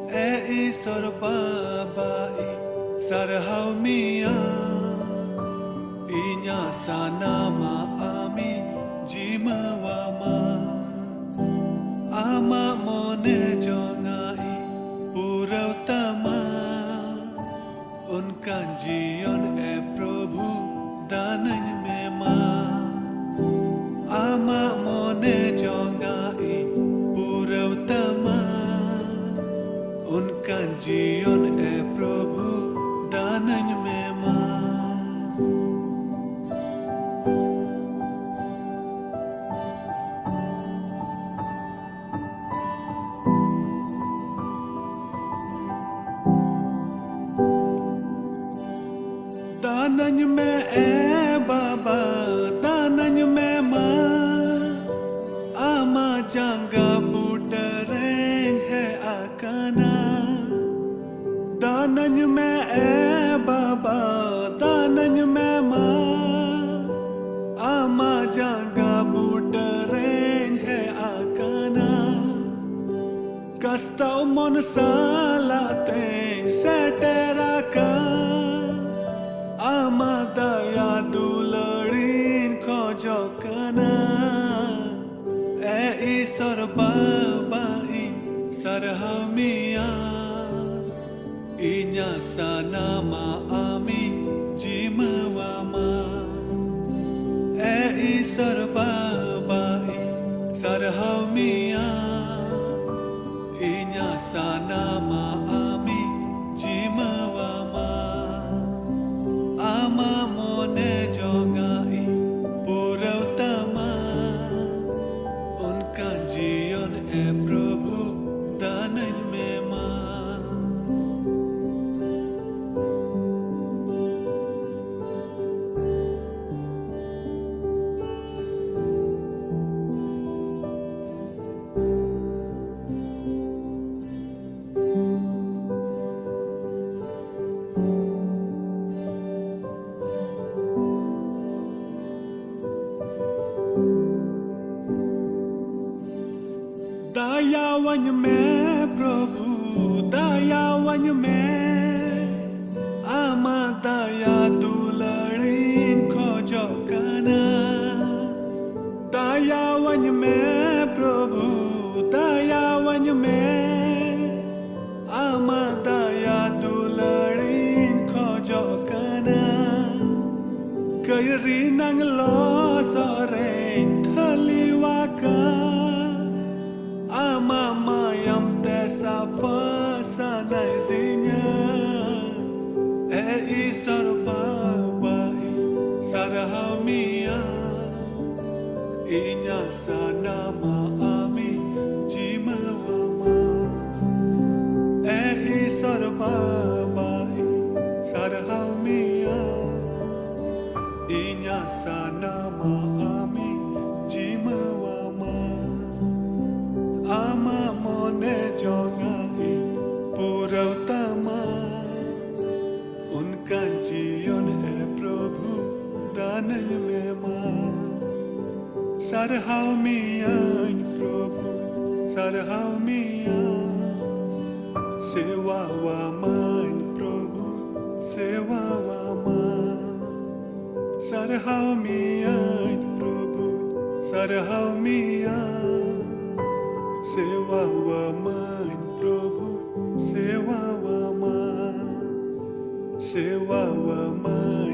ᱮ ᱤᱥᱚᱨ ᱵᱟᱵᱟ, ᱤᱧ ᱥᱟᱨᱦᱟᱣ ᱢᱮᱭᱟ᱾ ᱤᱧᱟᱹᱜ ᱥᱟᱱᱟᱢᱟᱜ ᱟᱢᱤᱧ ᱡᱤᱢᱟᱹᱣᱟᱢᱟ᱾ ᱟᱢᱟᱜ ᱢᱚᱱᱮ ᱡᱚᱝᱟᱜ ᱤᱧ ᱯᱩᱨᱟᱹᱣ ᱛᱟᱢᱟ᱾ ᱚᱱᱠᱟᱱ ᱡᱤᱭᱚᱱ ᱮ ᱯᱨᱚᱵᱷᱩ ᱫᱟᱱᱟᱹᱧ ᱢᱮ ᱢᱟ᱾ ᱟᱢᱟᱜ ᱢᱚᱱᱮ ᱡᱚᱝᱟᱜ ᱤᱧ ᱯᱩᱨᱟᱹᱣ ᱛᱟᱢᱟ᱾ ᱚᱱᱠᱟᱱ ᱡᱤᱭᱚᱱ ᱮ ᱯᱨᱚᱵᱷᱩ ᱫᱟᱱᱟᱹᱧ ᱢᱮ ᱢᱟ᱾ ᱫᱟᱱᱟᱹᱧ ᱢᱮ ᱮ ᱵᱟᱵᱟ, ᱫᱟᱱᱟᱹᱧ ᱢᱮ ᱢᱟ᱾ ᱟᱢᱟᱜ ᱡᱟᱸᱜᱟ ᱵᱩᱴᱟᱹ ᱨᱮᱧ ᱦᱮᱡ ᱟᱠᱟᱱᱟ᱾ ᱢᱚᱱ ᱥᱟᱞᱟᱜ ᱛᱮᱧ ᱥᱮᱴᱮᱨ ᱟᱠᱟᱱ, ᱟᱢᱟᱜ ᱫᱟᱭᱟ ᱫᱩᱞᱟᱹᱲᱤᱧ ᱠᱷᱚᱡᱚᱜ ᱠᱟᱱᱟ᱾ ᱮ ᱤᱥᱚᱨ ᱵᱟᱵᱟ, ᱤᱧ ᱥᱟᱨᱦᱟᱣ ᱢᱮᱭᱟ, ᱤᱧᱟᱹᱜ ᱥᱟᱱᱟᱢᱟᱜ ᱟᱢᱤᱧ ᱡᱤᱢᱟᱹᱣᱟᱢᱟ᱾ ᱮ ᱤᱥᱚᱨ ᱵᱟᱵᱟ, ᱤᱧ ᱥᱟᱨᱦᱟᱣ ᱢᱮᱭᱟ, ᱤᱧᱟᱹᱜ ᱥᱟᱱᱟᱢᱟᱜ ᱟᱢᱤᱧ ᱡᱤᱢᱟᱹᱣᱟᱢᱟ᱾ ᱟᱢᱟᱜ ᱢᱚᱱᱮ ᱡᱚᱝᱟᱜ ᱤᱧ ᱯᱩᱨᱟᱹᱣ ᱛᱟᱢᱟ, ᱚᱱᱠᱟᱱ ᱡᱤᱭᱚᱱ ᱮ ᱯᱨᱚᱵᱷᱩ ᱫᱟᱱᱟᱹᱧ ᱢᱮ ᱢᱟ᱾ ᱫᱟᱭᱟᱣᱟᱹᱧ ᱢᱮ ᱯᱨᱚᱵᱷᱩ, ᱫᱟᱭᱟᱣᱟᱹᱧ ᱢᱮ, ᱟᱢᱟᱜ ᱫᱟᱭᱟ ᱫᱩᱞᱟᱹᱲᱤᱧ ᱠᱷᱚᱡᱚᱜ ᱠᱟᱱᱟ᱾ ᱫᱟᱭᱟᱣᱟᱹᱧ ᱢᱮ ᱯᱨᱚᱵᱷᱩ, ᱫᱟᱭᱟᱣᱟᱹᱧ ᱢᱮ, ᱟᱢᱟᱜ ᱫᱟᱭᱟ ᱫᱩᱞᱟᱹᱲᱤᱧ ᱠᱷᱚᱡᱚᱜ ᱠᱟᱱᱟ᱾ ᱠᱟᱹᱭᱨᱤ ᱱᱟᱝ ᱞᱚᱥᱚᱫ ᱨᱮᱧ ᱴᱷᱟᱹᱞᱤᱣᱟᱠᱟᱱ, ᱟᱢᱟᱜ ᱢᱟᱭᱟᱢ ᱛᱮ ᱥᱟᱯᱷᱟ ᱥᱟᱱᱟᱭᱮᱫᱤᱧᱟ᱾ ᱮ ᱤᱥᱚᱨ ᱵᱟᱵᱟ, ᱤᱧ ᱥᱟᱨᱦᱟᱣ ᱢᱮᱭᱟ, ᱤᱧᱟᱹᱜ ᱥᱟᱱᱟᱢᱟᱜ ᱟᱢᱤᱧ ᱡᱤᱢᱟᱹᱣᱟᱢᱟ᱾ ᱮ ᱤᱥᱚᱨ ᱵᱟᱵᱟ, ᱤᱧ ᱥᱟᱨᱦᱟᱣ ᱢᱮᱭᱟ, ᱤᱧᱟᱹᱜ ᱥᱟᱱᱟᱢᱟᱜ ᱟᱢᱤᱧ ᱡᱤᱢᱟᱹᱣᱟᱢᱟ᱾ ᱟᱢᱟᱜ ᱢᱚᱱᱮ ᱡᱚᱝᱟᱜ ᱤᱧ ᱯᱩᱨᱟᱹᱣ ᱛᱟᱢᱟ, ᱚᱱᱠᱟᱱ ᱡᱤᱭᱚᱱ ᱮ ᱯᱨᱚᱵᱷᱩ ᱫᱟᱱᱟᱹᱧ ᱢᱮ ᱢᱟ᱾ ᱥᱟᱨᱦᱟᱣ ᱢᱮᱭᱟᱹᱧ ᱯᱨᱚᱵᱷᱩ, ᱥᱟᱨᱦᱟᱣ ᱢᱮᱭᱟ, ᱥᱮᱣᱟᱣᱟᱢᱟᱹᱧ ᱯᱨᱚᱵᱷᱩ, ᱥᱮᱣᱟᱣᱟᱢᱟᱹᱧ᱾ ᱥᱟᱨᱦᱟᱣ ᱢᱮᱭᱟᱹᱧ ᱯᱨᱚᱵᱷᱩ, ᱥᱟᱨᱦᱟᱣ ᱢᱮᱭᱟᱹᱧ᱾ ᱥᱮᱣᱟᱣᱟᱢᱟᱹᱧ ᱯᱨᱚᱵᱷᱩ, ᱥᱮᱣᱟᱣᱟᱢᱟᱹᱧ᱾ ᱥᱮᱣᱟᱣᱟᱢᱟᱹᱧ